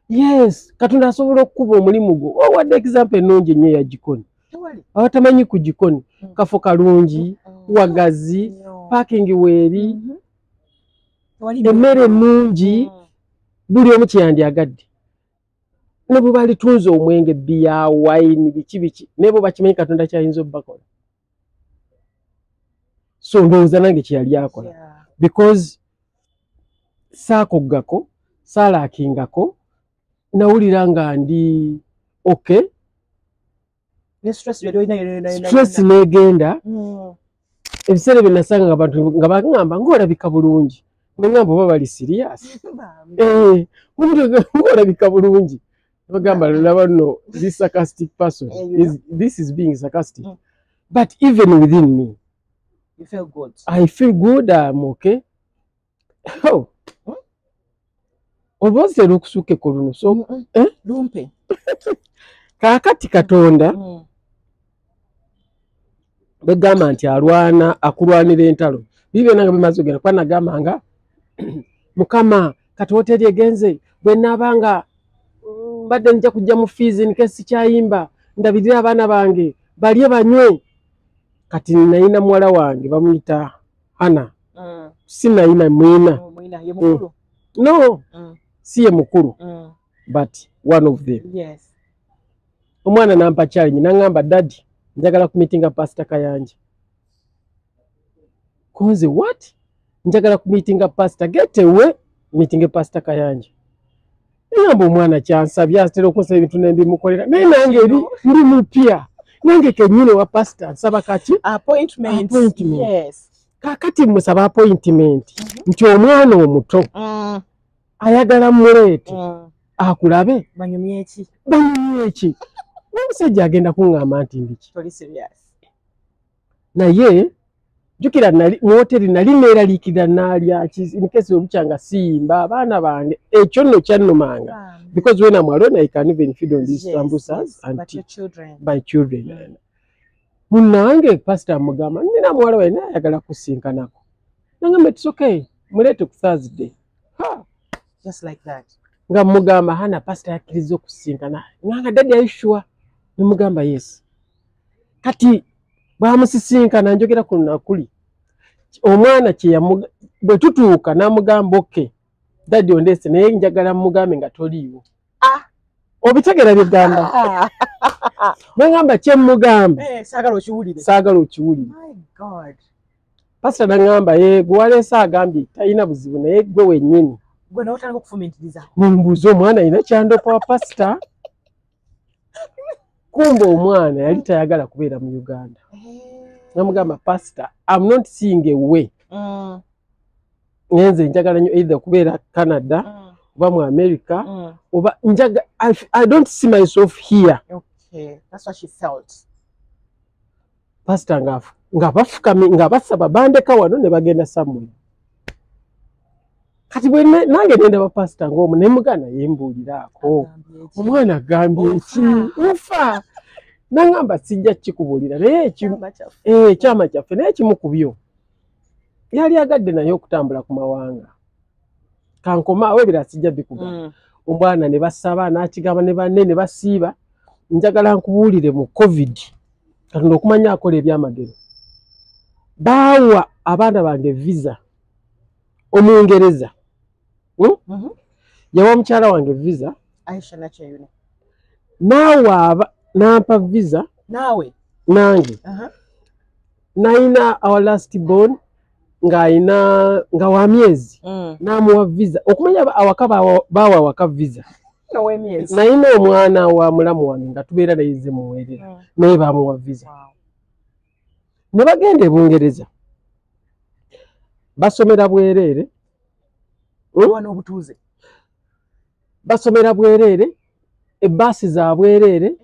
A: yes, Katonda asobola okukuba omulimu gwo. Owadde example ennungi ennyo eya jikoni. Abatamanyi ku jikoni, kafo kalungi, wagazi, parking weeri, emmere ennungi, buli omu kyeyandyagadde. Ne bwe balitunze omwenge, bbiya, wine, biki biki, naye bo bakimanyi Katonda kyayinza obbakola. So ndowooza nange kye yali akola. Because saakoggako, saalaakingako, nawulira nga ndi okay. Stress n'egenda. Ebiseera bye nasanga abantu nga baŋŋamba ng'olabika bulungi. Neŋŋamba oba bali serious. Ng'olabika bulungi. Bagamba laba nno this sarcastic person. This is being sarcastic. But even within me,
B: you feel good.
A: I feel good, I'm okay. Oh. Olwozi terukusukkeko luno. So
B: lumpe.
A: Kaakati Katonda begamba nti alwana akulwanira entalo. Bibi byonna nga bimaze okugenda kuba nagamba nga Mukama kati hoteri egenze bwe naabanga mbadde nja kujja mu fees nke sikyayimba ndabirire abaana bange balye banywe. Kati nayina muwala wange bamuyita Hana. Si nayina mwina. No, si ye mukulu but one of them.
B: Yes.
A: Omwana nampa challenge nangamba daddy njagala kumitinga Pastor Kayanja. Konze what? Njagala kumitinga Pastor, get away meeting Pastor Kayanja. Ngamba omwana kyansabye atera okunsaba ebintu ne mbimukolera naye nange eri ndi mupya. Nange kennyini wa pastor nsaba kaki?
B: Appointment. Yes.
A: Kaakati musaba appointment nti omwana omuto ayagala muleete akulabe.
B: Banyumye ki?
A: Banyumye ki? Omusajja agenda kuŋŋamba nti ndiki.
B: Toli serious.
A: Naye jjukira nali mu hoteri nali neeraliikirira naalya ki in case olukya nga siyimba abaana bange ekyo nno kyannumanga. Because when I'm alone I can even feed on these sambusas and
B: but your children.
A: My children. Munnange pastor amugamba nina muwala we naye ayagala kusinkanako. Nangamba it's okay muleete ku Thursday. Ha!
B: Just like that.
A: Nga mugamba Hana pastor yakkiriza okusinkana. Nganga daddy are you sure? Nemugamba yes. Kati bwamusisinkana njogera ku nakuli. Omwana kye bwe tutuuka n'amugamba okay daddy ondese naye njagala mugambe nga toliiwo. Obitegera byegamba. Bwe kye mugamba.
B: Saagala okiwulire.
A: Saagala okiwulire.
B: My God.
A: Pastor n'angamba ye gwe waleese agambye talina buzibu naye gwe wennyini.
B: Gwe n'otandika okufumiitiriza.
A: Mumbuuze omwana alina kyandopa wa pastor. Kumbe omwana yali tayagala kubeera mu Uganda. Namugamba pastor, I'm not seeing a way. Ngenze njagala nnyo either kubeera Canada oba mu America oba njaga I don't see myself here.
B: Okay, that's what she felt.
A: Pastor nga bafukami nga basaba bandeka wano ne bagenda somewhere. Kati bwe nange nenda ba pastor ng'omu ne mugana yembuuliraako. Omwana agambye ki? Nfa. Nangamba sijja kikubuulira naye ekyama kyaffe naye kimu ku byo. Yali agadde naye okutambula ku mawanga. Kankoma awo ebirala sijja bikugamba. Omwana ne basaba n'akigamba ne banne ne basiiba. Njagala nkubuulire mu COVID. Katonda okumanya akola ebyamagero, baawa abaana bange visa. Omungereza, Yawa mukyala wange visa.
B: Aisha Nakyeyune.
A: Naawe nampa visa.
B: Naawe?
A: Nange. Nayina our last born ng'ayina nga wa myezi, n'amuwa visa. Okumanya awaka baawa awaka visa.
B: N'ow'emyezi.
A: Nayina omwana wa mulamu wange nga tubeera naye nze muweerera, naye baamuwa visa. Ne bagenda e Bungereza, basomera bwereere.
B: Bawa n'obutuuze.
A: Basomera bwereere, ebbaasi za bwereere.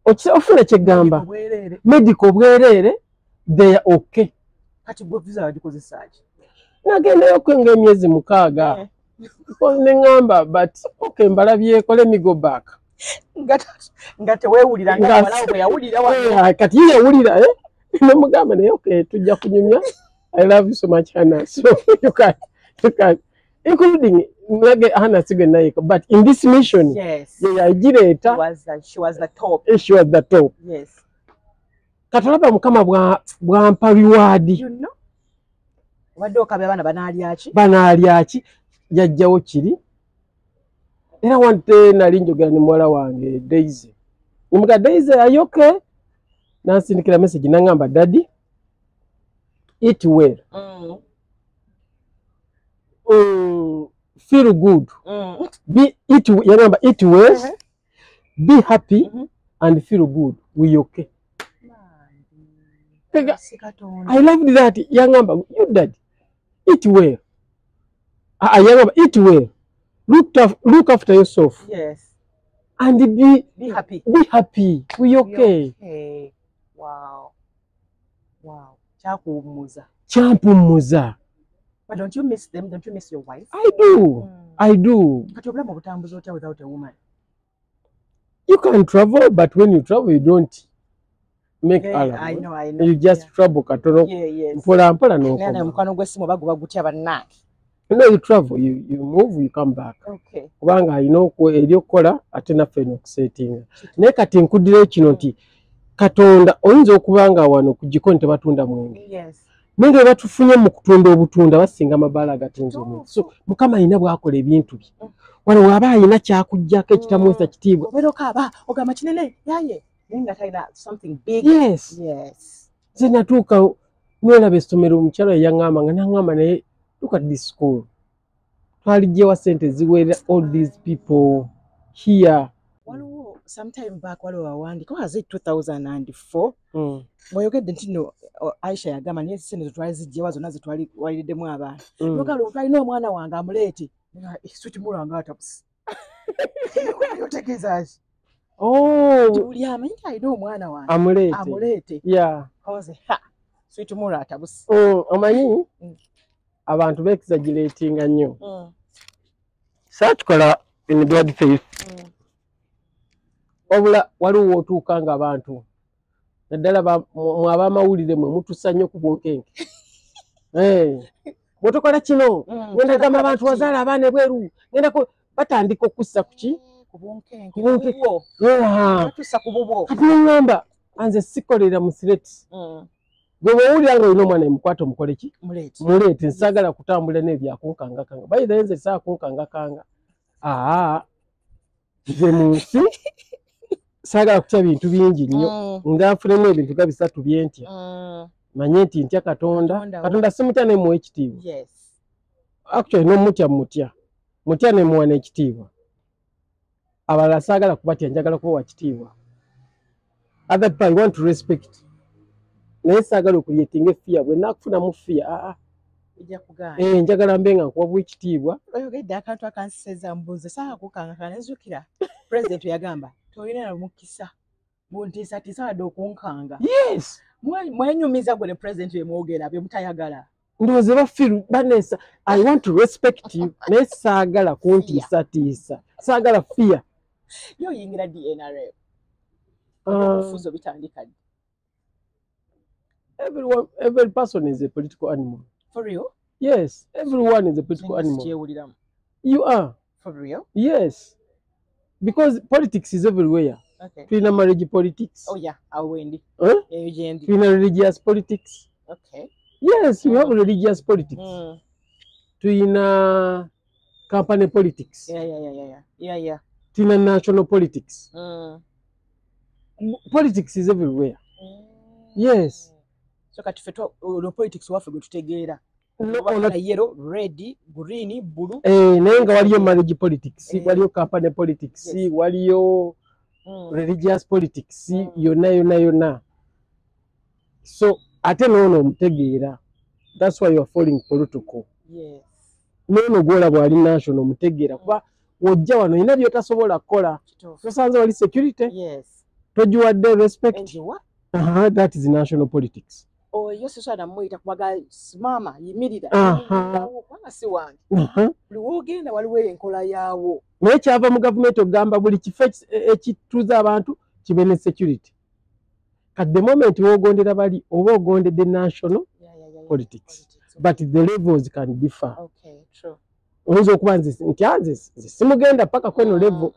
A: Ofuna kyegamba, medical bwereere, they are okay.
B: Kati gwe visa wagikozesa ki?
A: Nagendayo nga emyezi 6. Ne ŋŋamba, but okay, mbalabyeko, let me go back.
B: Nga teweewulira nga muwala wo bwe yawulira wano.
A: Kati ye yawulira, eh? Ne mugamba naye okay, tujja kunyumya. I love you so much, Hannah. So you can, including nage Hannah sigwe naye, but in this mission, ye yagireeta.
B: She was the top.
A: She was the top. Katolaba Mukama bwampa reward.
B: You know? Obadde okabya abaana banaalya ki?
A: Banaalya ki? Yajjawo kiri. Era wante nali njogera ne muwala wange Daisy. Nimuga, "Daisy, are you okay?" Nansindikira message nangamba, "Daddy, eat well. Feel good. Be eat," yagamba, "eat well, be happy and feel good. We okay."
B: Si Katonda.
A: I loved that. Yangamba, "You dad, eat well." Ah, yangamba, "Eat well. Look after yourself. And
B: Be happy.
A: Be happy. We okay."
B: Okay. Wow. Wow. Kyakuwummuza.
A: Kyampummuza.
B: But don't you miss them? Don't you miss your wife?
A: I do. I do.
B: Kati obulamu obutambuza otya without a woman?
A: You can travel, but when you travel, you don't make alarm.
B: I know, I know.
A: You just travel katono. Mpola mpola
B: Naye
A: n'okoma.
B: Mukwano gw'essimu oba guba gutya bannange.
A: No, you travel, you move, you come back. Kubanga alina eri okukola ate naffe eno okusetinga. Naye kati nkuddirayo kino nti Katonda oyinza okuba nga wano ku jikoni tebatunda mwenge. Naye nga batufunye mu kutunda obutunda basinga amabaala agatunze omwenge. So Mukama alina bw'akola ebintu bye. Wano w'aba alina kyakuggyako ekitamuweesa kitiibwa.
B: Obeera okaaba ogamba kinene yaye naye nga talina something big.
A: Yes. Nze natuuka nolaba essomero omukyala yaŋŋamba nga naŋŋamba, "Naye look at this school. Twaliggyewa ssente ziwerera all these people here?"
B: Waliwo sometime back waliwo wawandika, was it 2004, bw'oyogedde nti nno Aisha yagamba naye sente zetwali ziggyewa zonna zetwali waliriddemu abaana. Nogamba twalina omwana wange amuleete. Sukimula nga atabusi. Otegeeza ki?
A: Oh,
B: Nti buli amanyi nti alina omwana wange
A: amuleete.
B: Amuleete. Oze ha Sweet atabusi.
A: Omanyi abantu beexaggeratinga nnyo. Saakikola in bad faith. Wabula waliwo w'otuuka nga abantu naddala mwe ab'amawulire mwe mutusa nnyo ku bunkenke. Bw'otokola kino ngenda gamba abantu wazaala abaana ebweru, ngenda batandika okussa ku ki?
B: Ku bunkenke.
A: Ku bunkenke.
B: Bubwo.
A: Yeah.
B: Batussa ku bubwo.
A: Kati neŋŋamba nze sikolera mu threat. Gwe bw'owulira nga olina omwana emukwata omukole ki?
B: Muleete.
A: Muleete. Nsaagala kutambula n'ebyakunkangakanga. By the way, nze saakunkangakanga. Aa, nze mu nsi saagala kutya bintu bingi nnyo. Nga nfunemu ebintu nga bisatu byentya. Manye nti ntya Katonda.
B: Katonda wo.
A: Katonda simutya nemuwa ekitiibwa. Actually n'omutya mutya. Mutya nemuwa n'ekitiibwa. Abalala saagala kubatya, njagala kubawa kitiibwa. Other people I want to respect. Naye saagala okucreatinga fear. Bwe naakufunamu fear, aa.
B: Ojja kugaana.
A: Eh, njagala mbe nga nkuwa ekitiibwa.
B: Oyogedde akantu akanseseza mbuuze saakukangakanga nenzukira pulezidenti yagamba tolina na mukisa buntiisatiisa wadde okunkanga.
A: Yes.
B: Mwenyumiza gwe ne pulezidenti bye mwogera bye mutayagala.
A: Ndowooza bafiru baneesa. I want to respect you naye saagala kuntiisatiisa. Saagala fear.
B: Ye oyingira DNRM?
A: Ah,
B: Ebyobufuzi obitandika ddi?
A: Everyone, every person is a political animal.
B: For real?
A: Yes, everyone is a political animal.
B: Sikyewuliramu.
A: You are.
B: For real?
A: Yes. Because politics is everywhere.
B: Okay.
A: Tulina marriage politics.
B: Oh yeah, awo wendi.
A: Eh?
B: Eyo gyendi.
A: Tulina religious politics.
B: Okay.
A: Yes, we have religious politics. Tulina company politics. Tulina national politics. Politics is everywhere. Yes.
B: So kati ffe olwo politics waffe gwe tutegeera.
A: No,
B: Oba
A: ono-
B: colour yellow, red, green, blue.
A: Eh, naye nga waliyo marriage politics, waliyo company politics, waliyo religious politics, yonna yonna yonna. So ate noono omutegeera. That's why you are following protocol. Noono gwolaba ali national omutegeera, kuba wojja wano olina by'otasobola kukola.
B: Kituufu.
A: Tosanze wali security, togiwadde respect.
B: Enjiwa.
A: Aha, that is national politics.
B: Oyo sisobola namuyita kubaga simama, yimirira.
A: Aha.
B: Kubanga si wange. Buli woogenda waliwo enkola yaawo.
A: Naye kyava mu gavumenti okugamba buli kifo ekituuza abantu kibe ne security. Kati the moment w'ogondera bali oba ogondedde national politics.
B: Politics.
A: But the levels can differ.
B: Okay, true.
A: Oyinza okuba nze nti, "Ah, nze simugenda paka kweno level,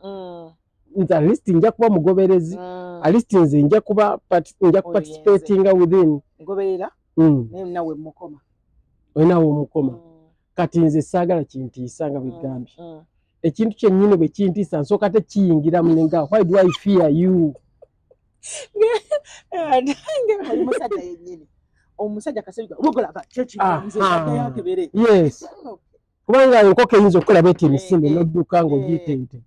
A: nze at least nja kuba mugoberezi, at least nze nja kuba nja
B: Oyo
A: kuparticipatinga within."
B: Ngoberera naye nawe mukoma.
A: Olinawo omukoma. Kati nze saagala kintiisa nga bwegambye. Ekintu kyennyini bwe kintiisa, nsooka tekiyingiramu nenga, "Why do I fear you?"
B: Oli musajja yennyini. Omusajja kasajja wogolaba kyekinze yakebere.
A: Yes, kubanga enkoko eyinza okukola bweti emisinde, n'odduka ng'ogiyiteeyite,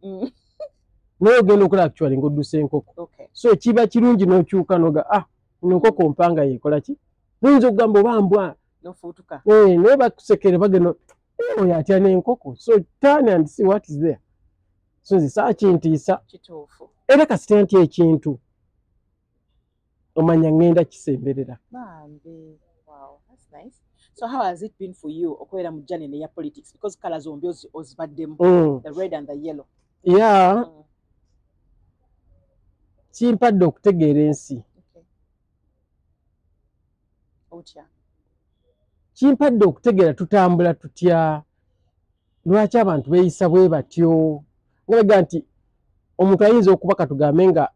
A: naye ogenda okola actually ng'oddusa enkoko. So kiba kirungi n'okyuka noga, "Ah, ino enkoko mpanga yekola ki?" Noyinza okugamba oba mbwa.
B: Nofuutuka.
A: Eh, naye bakusekere bagenda, "Eh, oyo atya n'enkoko." So turn and see what is there. So nze saakintiisa.
B: Kituufu.
A: Era kasita ntya ekintu, omanya ŋŋenda kisemberera.
B: Bambi. Wow, that's nice. So how has it been for you okubeera mu journey neya politics, because colour zombi ozibaddemu, the red and the yellow?
A: Yeah. Kimpadde okutegeera ensi.
B: Okay. Otya?
A: Kimpadde okutegeera tutambula tutya, lwaki abantu beeyisa bwe batyo, nga baga nti omuntu ayinza okuba, katugambe nga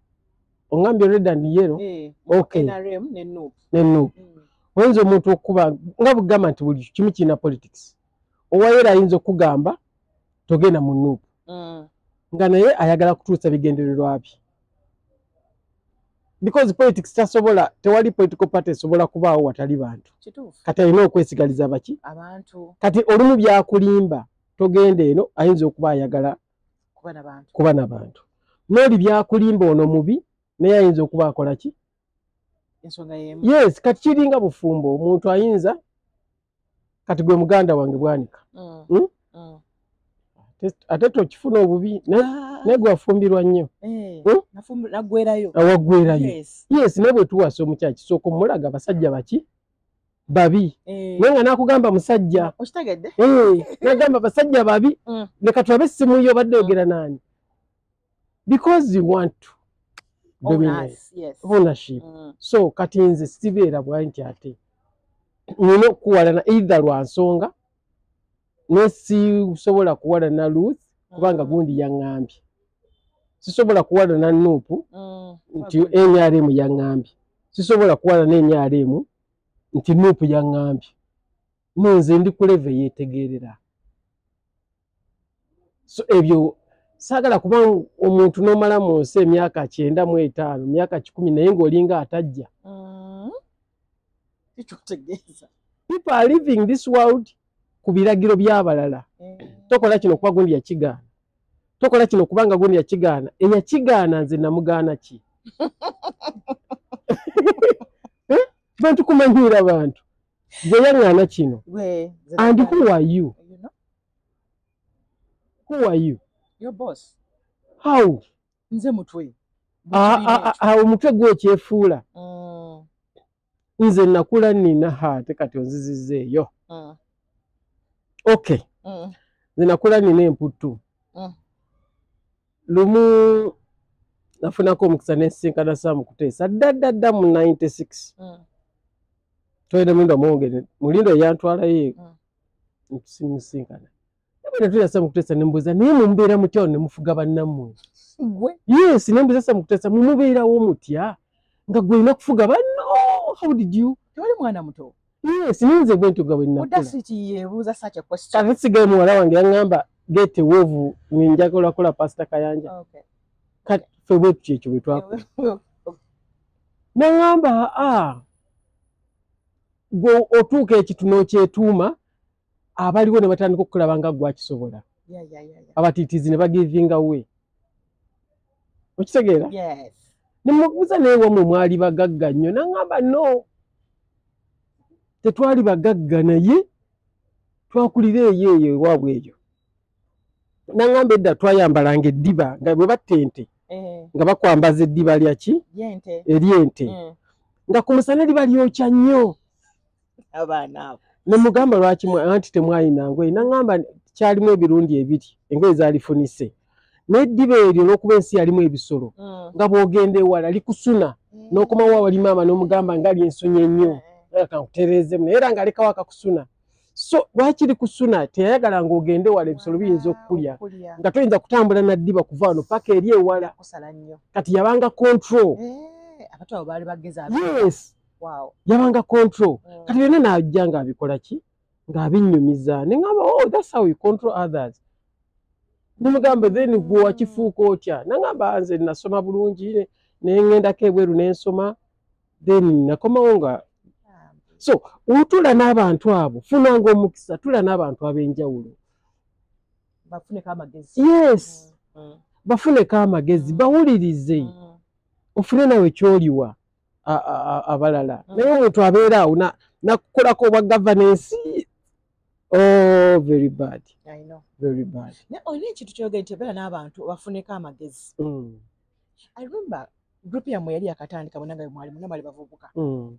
A: ongambye red and yellow.
B: Eh,
A: Okay.
B: NRM ne NUP.
A: Ne NUP. Oyinza omuntu okuba nga bugamba nti buli kimu kirina politics. Owa yellow ayinza okugamba togenda mu NUP, nga naye ayagala kutuusa bigendererwa bye, because politics tasobola, tewali political party esobola kubaawo watali bantu.
B: Kituufu.
A: Kati alina okwesigaliza baki?
B: Abantu.
A: Kati olumu byakulimba togenda eno, ayinza okuba ayagala
B: kuba n'abantu.
A: Kuba n'abantu. N'oli byakulimba ono mubi, naye ayinza okuba akola ki?
B: Ensonga y'emu.
A: Yes, kati kiringa bufumbo. Omuntu ayinza, kati gwe muganda wange Bwanika, Ate tokifuna obubi,
B: Ah,
A: naye gwe wafumbirwa nnyo.
B: Eh,
A: Hmm?
B: naggwerayo.
A: Awaggwerayo.
B: Yes.
A: Yes, naye bwe tuwasa omukyala, kisooka omulaga abasajja baki babi,
B: Eh,
A: naye nga n'akugamba musajja.
B: Okitegedde?
A: Eh, nagamba basajja babi. Leka tulabe essimu yo, obadde oyogera naani, because you want to dominate.
B: Owners, yes.
A: Ownership. So kati nze sibeera bwa nti ate nina okuwalana either lwa nsonga, ne sisobola kuwalana Ruth kubanga gundi yaŋŋambye, sisobola kuwalana NUP nti NRM yaŋŋambye, sisobola kuwalana NRM nti NUP yaŋŋambye. No, nze ndi ku level yeetegeerera. So ebyo saagala kuba omuntu n'omala mu nsi emyaka 95, myaka 100, naye ng'olinga atajja.
B: Kikyotegeeza.
A: People are living this world ku biragiro by'abalala. Tokola kino kuba gundi yakigaana, tokola kino kubanga gundi yakigaana. Eyakigaana nze namugaana ki? Eh? Bantu kumanyiira bantu, gwe yaŋŋaana kino.
B: Gwe, nze
A: And
B: nagaana.
A: who are you?
B: You know,
A: Who are you?
B: Your boss.
A: How?
B: Nze mutwe.
A: Ah, ah, ah, omutwe gwokyefuula. Nze nakula nina, ha, ate kati onzizizza Okay, nze nakula nina emputtu. Lumu nafunako omukisa nensisinkana Sam Kuteesa dda dda dda mu 96. Twende Mulindwa, mwongere Mulindwa yantwalayo. Nsimusinkana, netulira Sam Kuteesa, nembuuza, "Naye mumbeera mutya ne mufuga bannammwe?"
B: Gwe?
A: Yes, nembuuza Sam Kutesa, mumubeerawo mutya nga gwe olina kufuga banno? How did you?
B: Tewali mwana muto.
A: Yes, ninze bwe ntyo nga bwe nakula.
B: Audacity yeebuuza such a question.
A: Kati sigaye muwala wange yaŋŋamba get wovu, njagala kola Pastor Kayanja. Kati ffe bwe tutyo ekyo bwe twakola. Naŋŋamba, aa, gwe otuuka ekitu n'okyetuuma, abaliwo ne batandika okukulaba nga gwe akisobola. Abatiitiizi ne bagivinga we. Okitegeera?
B: Yes.
A: Ne mubuuza, naye wammwe mwali bagagga nnyo? Naŋŋamba, no, tetwali bagagga, naye twakulira eyo eyo ewaabwe eyo. Naŋŋamba edda twayambalanga eddiba nga bwe batta ente nga bakwambaza eddiba lyaki?
B: Lyente.
A: Ery'ente. Nga ku musana liba lyokya nnyo.
B: Abaana abo.
A: Ne mugamba, lwaki anti temwalina ngoye? Naŋŋamba kyalimu ebirungi ebiri, engoye zaalifunise, n'eddiba eryo olw'okuba ensi yalimu ebisolo, nga bw'ogenda ewala likusuna, n'okomawo awali maama n'omugamba nga lyensunye nnyo, kankutereezemu, naye era ng'alekawo akakusuna. So lwaki likusuna? Teyayagala ng'ogende wala, ebisolo biyinza okukulya,
B: Okulya.
A: nga toyinza kutambula na ddiba kuva wano paka eri ewala.
B: Kusala nnyo.
A: Kati yabanga control.
B: Eh, abato abo baali bagezi.
A: Yes. Yabanga control. Kati byonna n'ajja ng'abikola ki, ng'abinnyumiza, ne ŋŋamba, oh, that's how you control others. Nemugamba, then gwe wakifuuka otya? Naŋŋamba, nze nasoma bulungi, ne ŋŋendako ebweru ne nsoma, then nakomawo nga. So otuula n'abantu abo, funanga omukisa, tuula n'abantu ab'enjawulo.
B: Bafuneko amagezi.
A: Yes, bafuneko amagezi, bawulirize, ofune nawe kyoliwa abalala. Naye omuntu abeera awo nakukolako obwa governance, oh, very bad.
B: I know.
A: Very bad.
B: Naye olina ekintu ky'oyogera nti obeera n'abantu bafuneko amagezi. I remember group yammwe yali yakatandika, bonna nga mwali muna mwali bavubuka,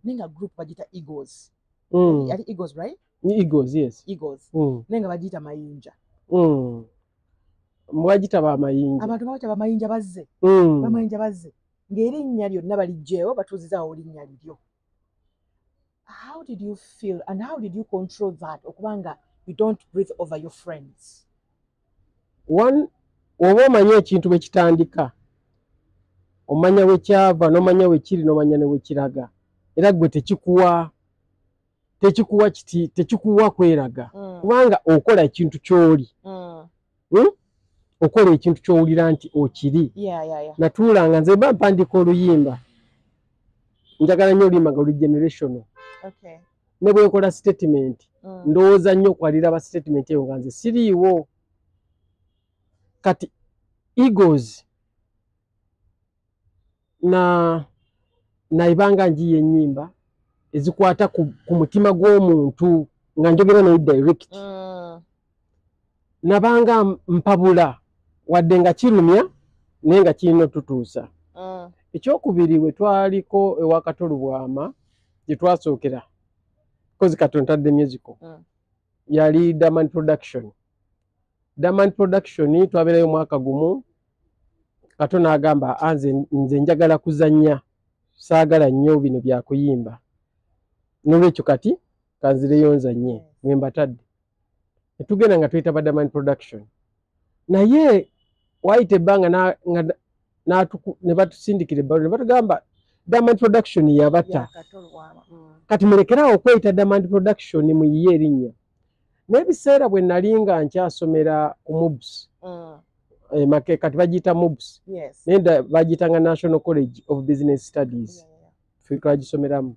B: naye nga group bagiyita Eagles. Yali Eagles, right?
A: Eagles, yes.
B: Eagles. Naye nga bagiyita Mayinja.
A: Mwagita bamayinja.
B: Abantu babatya bamayinja bazze. Bamayinja bazze, ng'erinnya lyonna baliggyewo, batuuzizaawo linnya liryo. How did you feel and how did you control that, okubanga you don't breathe over your friends?
A: One, oba omanye ekintu bwe kitandika, omanya we kyava, n'omanya we kiri, n'omanya ne we kiraga, era gwe tekikuwa kiti, tekikuwa kweraga, kubanga okola ekintu ky'oli. Okola ekintu ky'owulira nti okiri. Natuulanga nze mba mpandiika oluyimba, njagala nnyo oluyimba nga luli generational. Ne bwekola statement, ndowooza nnyo okwalira ba statement eyo nga nze siriiwo. Kati Eagles na naibanga njiye ennyimba ezikwata ku mutima gw'omuntu nga njogera naye direct. Nabanga mpabula, wadde nga kirumya, naye nga kirina otutuusa. Ekyokubiri, we twaliko ewa Kato Lubwama gye twasookera kozi Kato ntadde musical, yali Daman Production. Daman Production twabeerayo omwaka gumu, Kato n'agamba, "Ah, nze njagala kuzannya, saagala nnyo bino byakuyimba, nolwekyo kati kanzireyo nzannye." Mwe mbatadde ne tugenda nga tuyita ba Daman Production, naye waayita ebbanga ne batusindikira ebbaluwa ne batugamba Daman Production yabata.
B: Yeah, Kato Lubwama.
A: Kati mulekerawo okweyita Daman Production, muyiye erinnya. N'ebiseera bwe nali nga nkyasomera ku MUBS, kati bagiyita MUBS, naye bagiyitanga National College of Business Studies. Ffe twagisomeramu.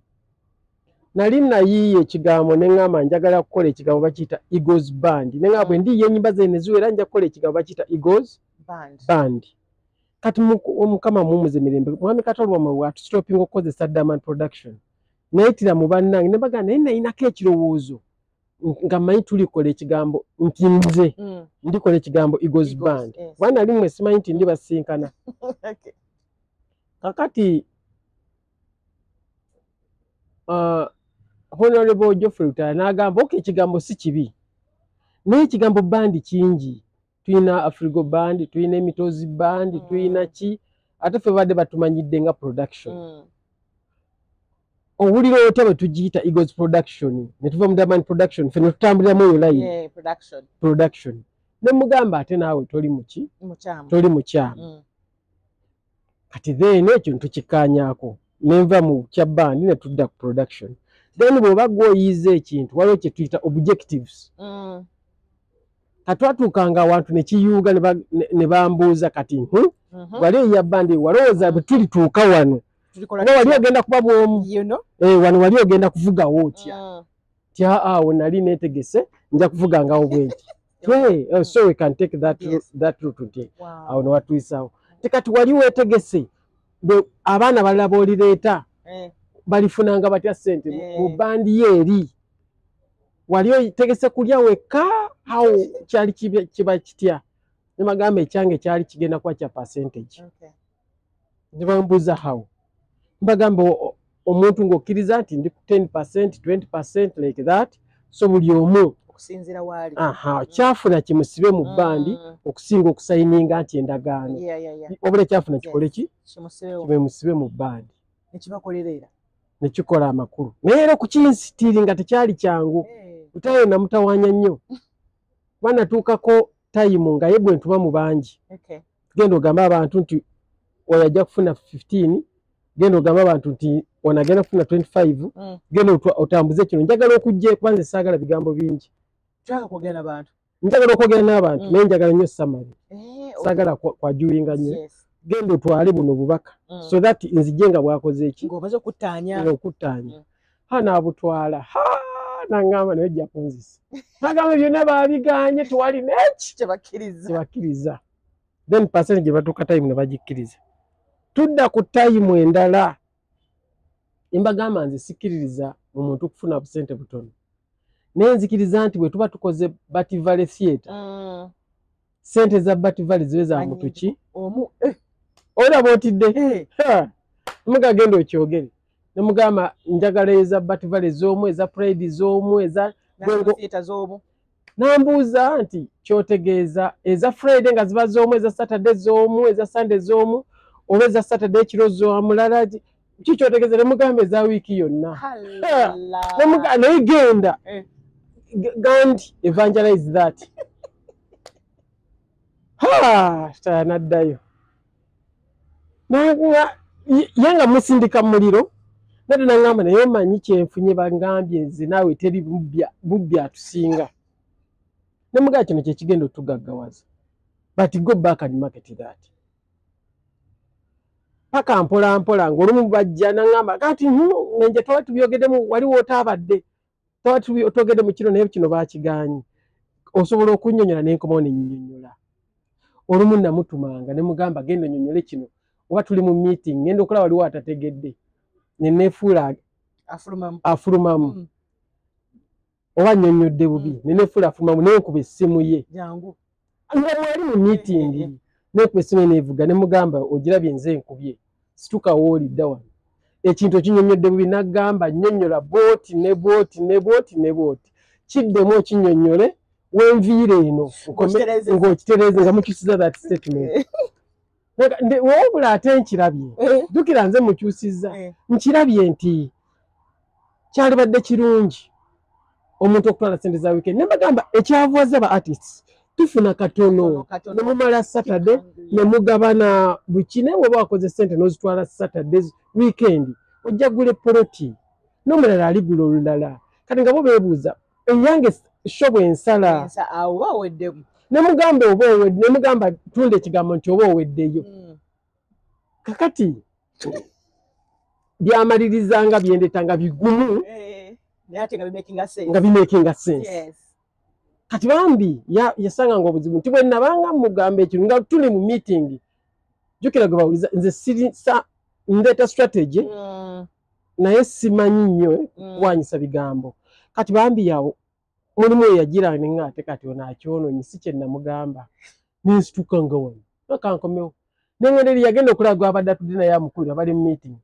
A: Nali nayiiya ekigambo ne ŋŋamba njagala kukola ekigambo bakiyita Eagles Band, ne ŋŋamba bwe ndiiya ennyimba ze ne ziwera, nja kukola ekigambo bakiyita Eagles
B: Band.
A: Band. Kati Omukama muwummuze mirembe, mwami Kato Lubwama bw'atustopinga okukozesa Daman Production, nayitira mu bannange ne bagamba, naye nayinako ekirowoozo nga mmanyi tulikola ekigambo nti nze ndikola ekigambo Eagles
B: Eagles,
A: Band. Kuba nali mmwe simanyi nti ndibasinkana. Kakati Honorable Geoffrey Lutaaya n'agamba, okay, ekigambo si kibi, naye ekigambo band kingi, tulina Afrigo Band, tulina Emitozi Band, tulina ki, ate ffe badde batumanyidde nga production. Owulira otya bwe tugiyita Eagles Production ne tuva mu Daman Production, ffe ne tutambuliramu eyo line?
B: Yeah, production.
A: Production. Ne mugamba, ate naawe toli muki?
B: Mukyamu.
A: Toli mukyamu. Kati then ekyo ntukikkaanyaako, nenva mu kya band ne tudda ku production. Then bw'oba gwoyiiza ekintu, waliwo kye tuyita objectives. Katwatuukanga awantu ne kiyuuga ne bambuuza kati, wali eya band walowooza bwe tulituuka wano
B: Tulikola
A: oba wali
B: tutya?
A: ogenda kuba bw'omu?
B: You know?
A: Eh, wano wali ogenda kuvugawo otya? Ti awo nali neetegese nja kuvugangawo bwenti. Hey, so we can take that, that route nti awo ne watuyisawo. Ti kati wali weetegese abaana balala b'olireeta balifunanga batya ssente mu band ye eri? Wali otegese kulya wekka? Awo kyali kiba kitya? Ne bagamba ekyange kyali kigenda kuba kya percentage. Ne bambuuza how. Mbagamba omuntu ng'okkiriza nti ndi ku 10%, 20% like that, so buli omu
B: okusinziira waali.
A: Aha, kyafuna kimusibe mu band okusinga okusayininga nti endagaano. Wabula kyafuna kikole ki?
B: Kimusibewo.
A: Kibemusibe mu band.
B: Nekibakolera era.
A: Ne kikola amakulu. Naye era okukinsitiri nga tekyali kyangu. Lutayo namutawaanya nnyo kuba natuukako time nga ye gwe ntuma mu bangi. Genda ogambe abantu nti oyo ajja kufuna 15, genda ogambe abantu nti ono agenda kufuna 25. Genda otambuze kino, njagala okujja kuba nze saagala bigambo bingi.
B: Twagala kwogera n'abantu.
A: Njagala okwogera n'abantu, naye njagala nnyo summary. Saagala kwajuwinga nnyo. Genda otwale buno bubaka so that nzije nga bwakoze eki.
B: Ng'omaze okuttaanya.
A: Okuttaanya. Ha, naabutwala, ha, nangamba naye ojja kunzisa. Nagamba byonna baabiganye, tewali neki
B: kyebakkiriza.
A: Kyebakkiriza. Then percent gye batuuka time ne bagikkiriza. Tudda ku time endala, embagamba nze sikkiririza mu muntu kufuna busente butono, naye nzikiriza nti bwe tuba tukoze Bat Valley Theatre, sente za Bat Valley zibe za
B: Manyi.
A: muntu ki?
B: Omu.
A: Olaba otidde. Muga genda okyogere nemugamba njagala eza Bat Valley z'omu, eza Pride z'omu, eza
B: National Theatre z'omu.
A: Nambuuza nti kyotegeeza eza Friday nga ziba z'omu, eza Saturday z'omu, eza Sunday z'omu, oba eza Saturday ekiro z'omulala? Ki kyotegeeza? Nemugamba eza wiiki yonna.
B: Hala.
A: Naye genda gandi evangelize that. Ha, taya naddayo. Ye nga musindika mu muliro nadde naŋŋamba naye omanyi kyenfunye, bangambye nze naawe teri bubbi atusinga. Nemugamba kino kyekigenda otugaggawaza, but go back and market that. Paka mpola mpola ng'olumu bajja naŋŋamba kati, nenje twaba tubyogeddemu wali wootaabadde, twaba twogedde mu kino naye kino baakigaanyi, osobola okunnyonnyola? Nenkomawo nennyonnyola. Olumu namutumanga ne mugamba genda onnyonnyole kino, oba tuli mu meeting ngenda okulaba waliwo atategedde ne neefuula
B: afulumamu.
A: Afulumamu. Oba nnyonnyodde bubi, ne neefuula afulumamu, nenkuba essimu ye.
B: Jangu.
A: Nga mwali mu meeting, nekuba essimu ye neevuga ne mugamba ogirabye, nze nkubye, situka woolidda wano, ekintu okinnyonnyodde bubi. Naggamba nnyonnyola bwoti ne bwoti ne bwoti ne bwoti, kiddemu okinnyonnyole wenviire eno.
B: Ng'okitereezeza.
A: Ng'okitereeze nga mukyusiza that statement. Wabula ate nkirabye, jjukira nze mukyusizza. Nkirabye nti kyalibadde kirungi omuntu okutwala sente za weekend. Ne mbagamba ekyavuwaza ba artists tufuna katono
B: Katono.
A: ne mumala Saturday ne mugabana buki, naye bw'oba wakoze sente n'ozitwala Saturday, weekend ojja gula epoloti n'omulala aligula olulala. Kati nga bo beebuuza eyange show bwensala.
B: Ensa awo baweddemu.
A: Ne mugamba oba owedde, ne mugamba tunda ekigambo nti oba oweddeyo. Kakati byamalirizanga byendetanga bigumu.
B: Naye ate nga bimakinga sense.
A: Nga bimakinga sense. Kati bambi yasanganga obuzibu nti bwe nabanga mugamba ekintu nga tuli mu meeting, jjukira gwe bawuliza nze siri ndeeta strategy, naye simanyi nnyo kuwanyisa bigambo. Kati bambi yawo mulimu eyagira nenga ate kati ono akyonoonye si kye namugamba, nensituka nga wano akankomewo nengenda eri yagenda okulaba gwabadde atudde naye amukulira bali mu meeting,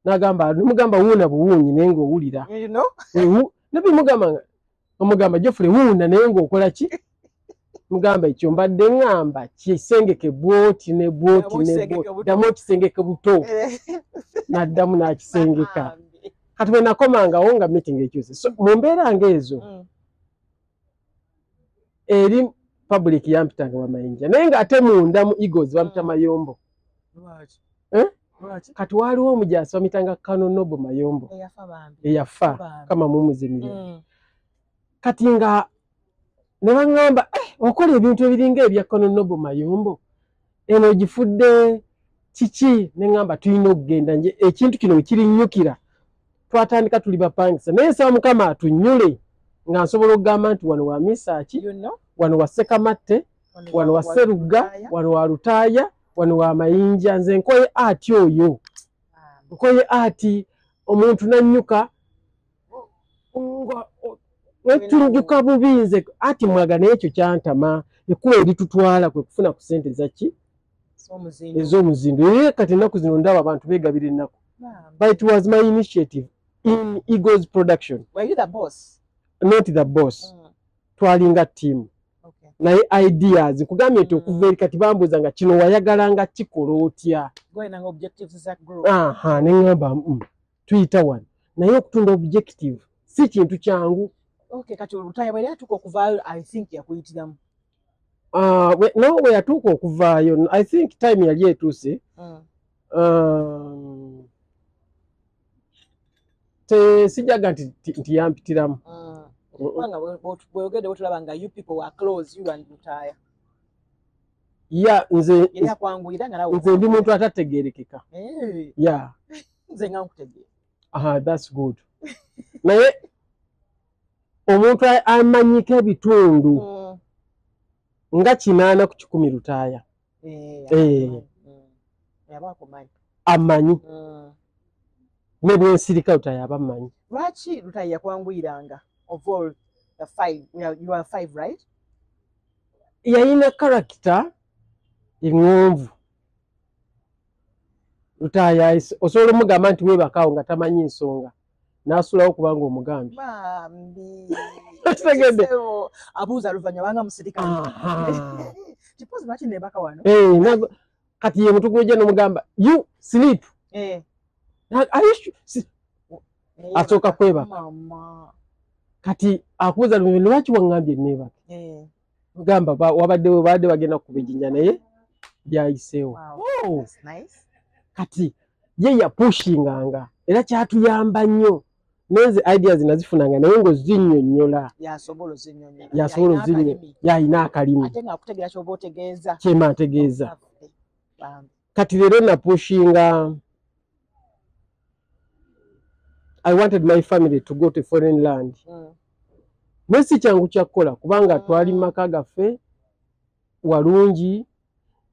A: n'agamba nemugamba wuuna buwuunyi naye ng'owulira.
B: You know?
A: Nabimugamba nga omugamba Geoffrey wuuna naye ng'okola ki? Mugamba ekyo mbadde ŋŋamba kisengeke bwoti ne bwoti
B: Ddamu
A: ne
B: okisengeke
A: bwoti.
B: buto.
A: Ddamu okisengeke buto. N'addamu n'akisengeka.
B: Bambi.
A: Kati bwe nakomangawo nga meeting ekyuse. So mu mbeera ng'ezo eri public yampitanga Bamayinja, naye ng'ate munda mu Eagles bampita Mayombo.
B: Lwaki?
A: Eh?
B: Lwaki?
A: Kati waaliwo omujaasi bamitanga Kano Nobo Mayombo.
B: Eyafa bambi.
A: Eyafa.
B: Bambi.
A: Kama mumuze mirembe. Kati nga ne baŋŋamba, "Eh, okola ebintu ebiringa ebya Kano Nobo Mayombo, eno ogifudde kiki?" Ne ŋŋamba tulina okugenda nje ekintu kino wekirinyukira. Twatandika tuli bapangisa, naye nsaba Mukama atunnyule nga nsobola okugamba nti wano wa Misaaki,
B: You know?
A: wano wa Sekamatte, wano wa Serugga,
B: Lutaaya.
A: wano wa Lutaaya, wano wa Mayinja. Nze nkoye ati oyo.
B: Bambi.
A: Nkoye ati omuntu nannyuka nga wetunjuka bubi. Nze ati mwaga, naye ekyo kyantama. Ekkubo eritutwala kwe kufuna ku ssente zaki?
B: Ez'omuzindo.
A: Ez'omuzindo. Era kati ennaku zino ndaba abantu beegabira ennaku.
B: Bambi.
A: But it was my initiative in Eagles Production.
B: Were you the boss?
A: Not the boss. Twalinga team. Naye ideas nkugambye nti okuva eri kati bambuuza nga kino wayagala nga kikola otya?
B: Goinanga objectives za group.
A: Aha, ne ŋŋamba, tuyita wano." Naye okutunda objective si kintu kyangu.
B: Okay, kati Lutaaya bwe yali atuuka okuvaayo, I think yakuyitiramu.
A: Ah, no, we yatuuka okuvaayo, I think time yali etuuse. Sijaga nti yampitiramu.
B: Kubanga bw'oyogedde bwetulaba nga you people were close, you and Lutaaya.
A: Ya, nze
B: Yali akwanguyira nga nawe.
A: Nze ndi muntu atategeerekeka.
B: Eh,
A: ya.
B: Nze nga nkutegeera.
A: Aha, that's good. Naye omuntu amanyiko ebitundu nga 80% Lutaaya.
B: Eh,
A: Eh.
B: Yaba akumanyi.
A: Amanyi. Ne bwensirika, Lutaaya aba amanyi.
B: Lwaki Lutaaya yakwanguyiranga of all the five? You are five, right?
A: Yalina character eŋŋonvu Lutaaya. Osobola omugamba nti weebakaawo nga tamanyi nsonga, n'asulawo kubanga omugambye.
B: Bambi.
A: Okitegedde?
B: Kisebo, abuuza luvannyuma banga musirikale.
A: Aha.
B: Kipozi lwaki neebaka wano?
A: Eh, kati ye mutu gwejja n'omugamba, "You sleep."
B: Eh,
A: Are you sure? Asooka kwebaka.
B: Mama.
A: Kati akubuuza luvannyuma, "Lwaki waŋŋambye neebaka?"
B: Eh,
A: Gamba wabadde babadde bagenda kukuba ejjinja naye byayiseewo.
B: Wow.
A: Oh.
B: That's nice.
A: Kati ye yapushinganga era kyatuyamba nnyo. Nenze ideas nazifunanga naye ng'ozinnyonnyola.
B: Yasobola ozinnyonnyola.
A: Yasobola
B: Yalina
A: ozinnyonnyola.
B: akalimi.
A: Yalina akalimi.
B: Ate ng'akutegeera ky'oba otegeeza.
A: Kyema ntegeeza.
B: Lovely. Bambi.
A: Kati leero napushinga, I wanted my family to go to foreign land. Naye si kyangu kyakukola kubanga twali mu maka gaffe walungi,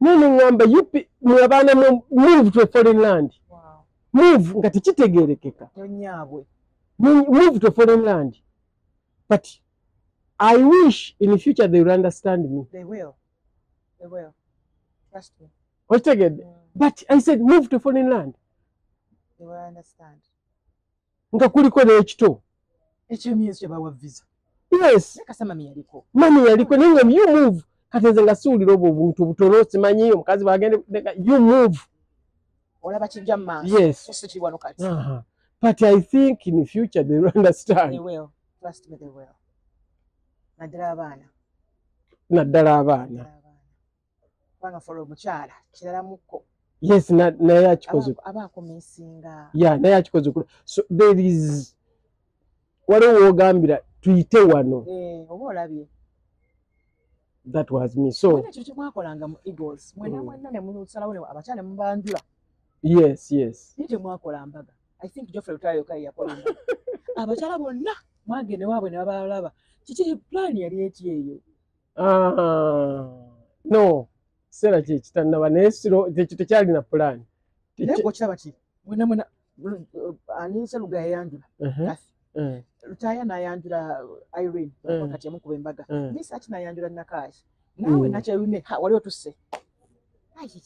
A: naye neŋŋamba, "Mwe abaana move to a foreign land."
B: Wow.
A: Move nga tekitegeerekeka.
B: Nnyaabwe.
A: Move to a foreign land. But I wish in the future they will understand me.
B: They will. They will. Trust me.
A: Okitegedde? But I said move to foreign land.
B: They will understand.
A: Nga kuliko n'ekito.
B: Ekyo myezi kyebawa visa.
A: Yes.
B: Naye kasama mami yaliko.
A: Mami yaliko, naye nga you move. Kati nze nga siwulira obwo obuntu butono, simanyi omukazi bwagende, you move.
B: Olaba kijja mu maaso.
A: Yes.
B: So si kiri wano kati.
A: But I think in the future they will understand.
B: They will. Trust me, they will. Naddala abaana.
A: Naddala abaana.
B: Naddala abaana. Kubanga for omukyala kiralamuko.
A: Yes, naye akikoze.
B: Aba akumisinga.
A: Yeah, naye akikoze. So there is waliwo w'ogambira tuyite wano.
B: Eh, oba olabye.
A: That was me. So
B: Mwena ekyo kye mwakolanga mu Eagles. Mwena mwena ne musalawo ne abakyala ne mubanjula.
A: Yes.
B: Naye temwakola mbaga. I think Geoffrey Lutaaya yokka ye yakola embaga. Abakyala bonna mwagenda ewaabwe ne babalaba. Kiki, plan yali eki eyo?
A: Ah, no, kiseera kye kitannaba, naye siro ekyo tekyalina plan.
B: Naye gwe okiraba ki? Mwena mwena ani Seruga yayanjula. Kathy. Lutaaya n'ayanjula Irene. Kati yamukuba embaga. Misaki n'ayanjula Nakashi. Naawe Nakyeyune ha wali otusse. Ai.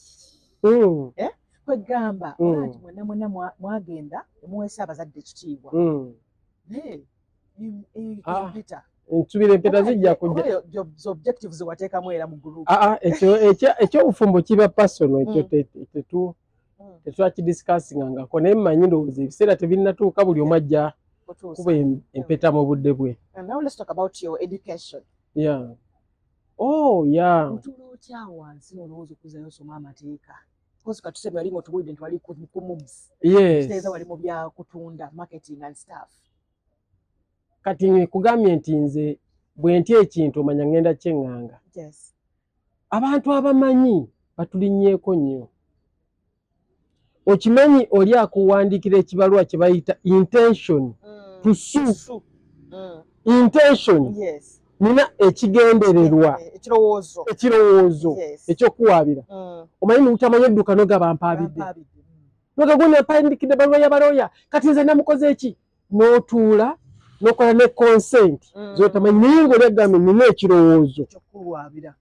B: Kwegamba olaba nti mwenna mwenna mwagenda ne muweesa abazadde ekitiibwa. Naye
A: Ah.
B: empeta.
A: Nsubira empeta zijja kujja.
B: Oba objectives wateekamu era mu group.
A: Ah, ah, ekyo ekyobufumbo kiba personal ekyo. Tetwakidiscussingangako, naye mmanyi ndowooza ebiseera tebinnatuuka, buli omu ajja
B: Otuusa.
A: kuba empeta mu budde bwe.
B: And now let's talk about your education.
A: Yeah. Oh, yeah.
B: Otuula otya wansi n'olowooza okuzzayo osoma amateeka? Because katusebe wali ng'otubuulidde nti wali ku MUBS.
A: Yes.
B: Kitegeeza wali mu bya kutunda, marketing and stuff.
A: Kati nkugambye nti nze bwe ntya ekintu, omanya ngenda kyeŋŋanga. Abantu abamanyi batulinnyeeko nnyo. Okimanyi oli akuwandiikira ekibaluwa kye bayita intention to sue.
B: Sue.
A: Intention. Nina ekigendererwa.
B: Ekirowoozo.
A: Ekirowoozo ekyokuwaabira. Omanyi mutamanyi edduka nogaba mpaabidde.
B: Bampaabidde.
A: Noga mpandikidde ebbaluwa y'abalooya, kati nze namukoze eki? N'otuula n'okola ne consent z'otamanyi, naye ng'oli agambye nina ekirowoozo
B: ekyokuwaabira.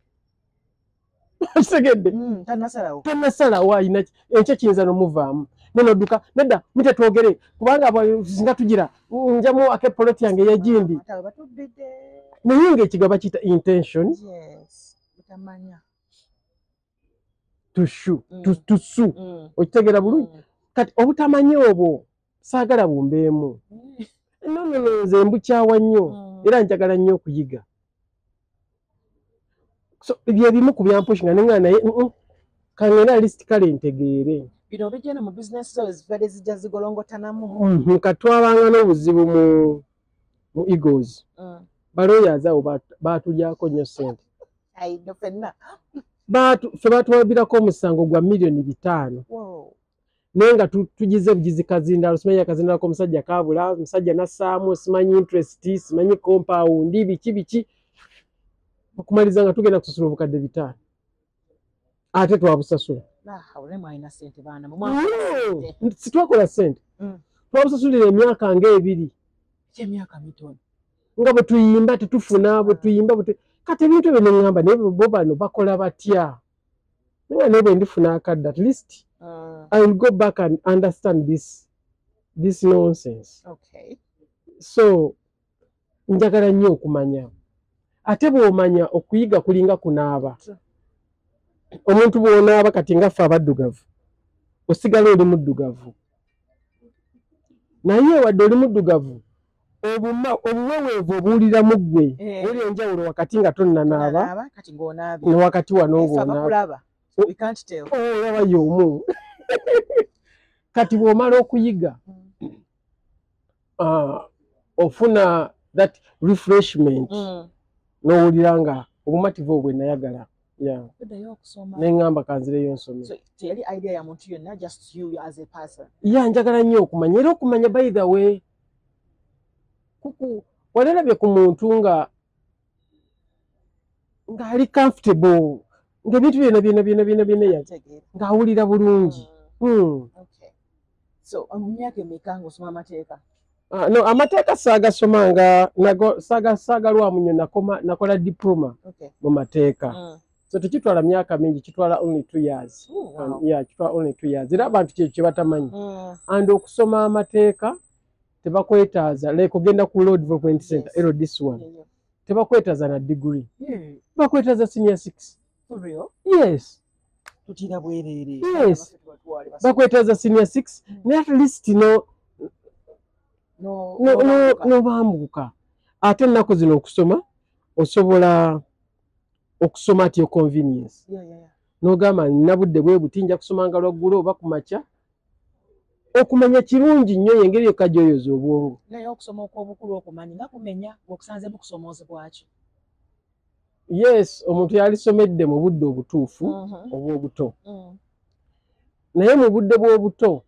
A: Okitegedde?
B: Tannasalawo.
A: Tannasalawo, alina enkya kiyinza nomuvaamu nenodduka nedda mute twogere kubanga singa tugira njamu akepoloti yange eyegindi.
B: Ate abo batubbidde.
A: Naye ng'ekigambo bakiyita intention
B: Yes. Butamanya.
A: To sue, to sue. Okitegeera bulungi? Kati obutamanyi obwo saagala bumbeemu. No, no, no, nze mbukyawa nnyo era njagala nnyo okuyiga. So bye bimu ku byampushinga nenga naye kangenda at least kale ntegeere.
B: Bino bijja mu bizinesi zo zibadde zijja zigolongotanamu.
A: Kati twabanga n'obuzibu mu Eagles. Balawyers abo baatulyako nnyo ssente.
B: Ayi, no ffenna.
A: Ffe baatuwabirako omusango gwa 5 miliyoni. Naye nga tugize bugizi kazindalo, simanyi akazindalo k'omusajja kaabula, omusajja nassaamu simanyi interest, simanyi compound, biki biki, okumaliriza nga tugenda kusasula 5,000, ate twabusasula.
B: Ah, ole mwalina ssente baana mwe.
A: No, sitwakola ssente. Twabusasulira emyaka ng'ebiri.
B: Kyemyaka mitono.
A: Nga bwe tuyimba tetufuna, bwe tuyimba kati ebintu ebyo neŋŋamba naye bo bano bakola batya? Naye naye bwe ndifuna akadde, at least I will go back and understand this nonsense. So njagala nnyo okumanya, ate bw'omanya okuyiga kulinga kunaaba. Omuntu bw'onaaba kati nga ffe abaddugavu, osigala oli muddugavu, naye wadde oli muddugavu, obuma obuweweevu obuwulira mu ggwe. Oli enjawulo wakati nga tonnanaaba
B: Naaba, kati ng'onaabye.
A: Ne wakati wano
B: Ffe
A: ng'onaaba.
B: abakulaba, we can't tell.
A: Olaba y'omu. Kati bw'omala okuyiga, ofuna that refreshment n'owulira nga obumativu obwo bwe nayagala. Yeah.
B: Oddayo okusoma.
A: Neŋŋamba kanzireyo nsome.
B: So teyali idea ya muntu yonna, just you as a person.
A: Ya, njagala nnyo okumanya, era okumanya, by the way, kuku walerabye ku muntu nga ng'ali comfortable, ng'ebintu byonna byonna byonna byonna byonna
B: Ntegeera.
A: ng'awulira bulungi.
B: Okay. So mu myaka emeka ng'osoma amateeka?
A: Ah, no, amateeka saagasoma nga nago saagalwamu nnyo. Nakoma nakola diploma mu mateeka. So tekitwala myaka mingi, kitwala only 2 years.
B: Oh, wow.
A: Yeah, kitwala only 2 years, era abantu kyekyo kye batamanyi. And okusoma amateeka tebakwetaaza, like ogenda ku Law Development Center, LDC1, tebakwetaaza na degree. Bakwetaaza senior six.
B: For real?
A: Yes.
B: Tutira bwereere.
A: Yes. Bakwetaaza senior six, naye at least no
B: No,
A: no nobambuka. Ate ennaku zino okusoma osobola okusoma at your convenience. N'ogamba nina budde bwe buti, nja kusomanga lwaggulo oba ku makya. Okumanya kirungi nnyo, engeri yokka gy'oyoza obwongo.
B: Naye okusoma okw'obukulu okumanyi nga kumenya ng'okusanzeemu kusomoozebwa ki?
A: Yes, omuntu yalisomedde mu budde obutuufu obw'obuto, naye mu budde bw'obuto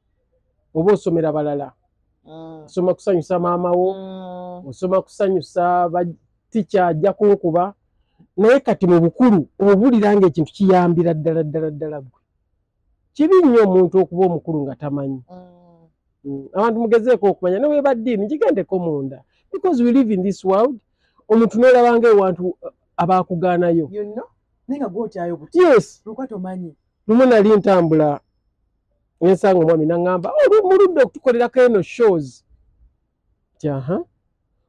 A: oba osomera balala. Osoma kusanyusa maama wo, osoma kusanyusa tica ajja kunkuba. Naye kati mu bukulu obulira ng'ekintu kiyambira ddala ddala ddala ggwe. Kibi nnyo omuntu okuba omukulu nga tamanyi. Abantu mugezeeko okumanya, ne bweba ddiini gigendeko munda, because we live in this world. Omuntu n'olabanga ewantu abakugaanayo.
B: You know? Naye nga gw'otyayo buti.
A: Yes.
B: Lukwa tomanyi.
A: Lumu nali ntambula nensanga omwami naŋŋamba, "Oh, muludde okutukolerako eno shows." Nti aha,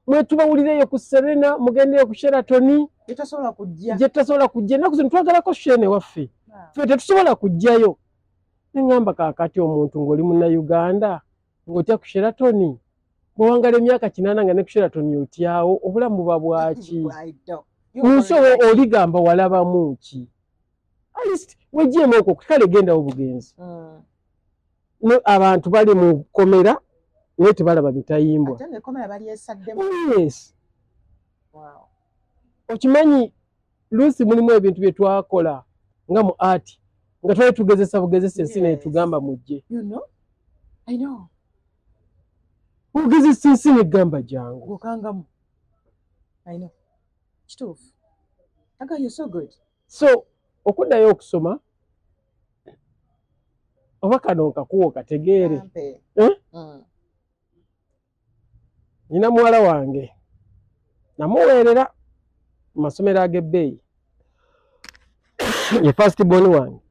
A: mwe tubawulireyo ku Serena, mugendeyo ku Sheraton.
B: Gye tasobola kujja.
A: Gye tutasobola kujja. Ennaku zino twagalako shene waffe, ffe tetusobola kujjayo. Neŋŋamba kaakati omuntu ng'oli munnayuganda ng'otya ku Sheraton, bw'owangala emyaka 80 nga ne ku Sheraton otyawo, obulamu buba bwaki?
B: I don't.
A: Mu nsi oligamba walabamu ki? At least wegyemu okwo, kale gendawo bugenzi. Abantu bali mu kkomera naye tebalaba bitayimbwa.
B: Ate ng'ekkomera balyesaddemu.
A: Yes. Okimanyi Lucy, mulimu ebintu bye twakola nga mu art nga twali tugezesa bugezesa, ensi netugamba mujje.
B: You know? I know.
A: Ogezesa ensi negamba jangu.
B: Gokangamu. I know. Kituufu. Aga, you're so good.
A: So okuddayo okusoma oba kano nkakuwa okategeere.
B: Kampe.
A: Eh?
B: Mm.
A: Nina muwala wange namuweerera mu masomero ag'ebbeeyi, ye first born wange.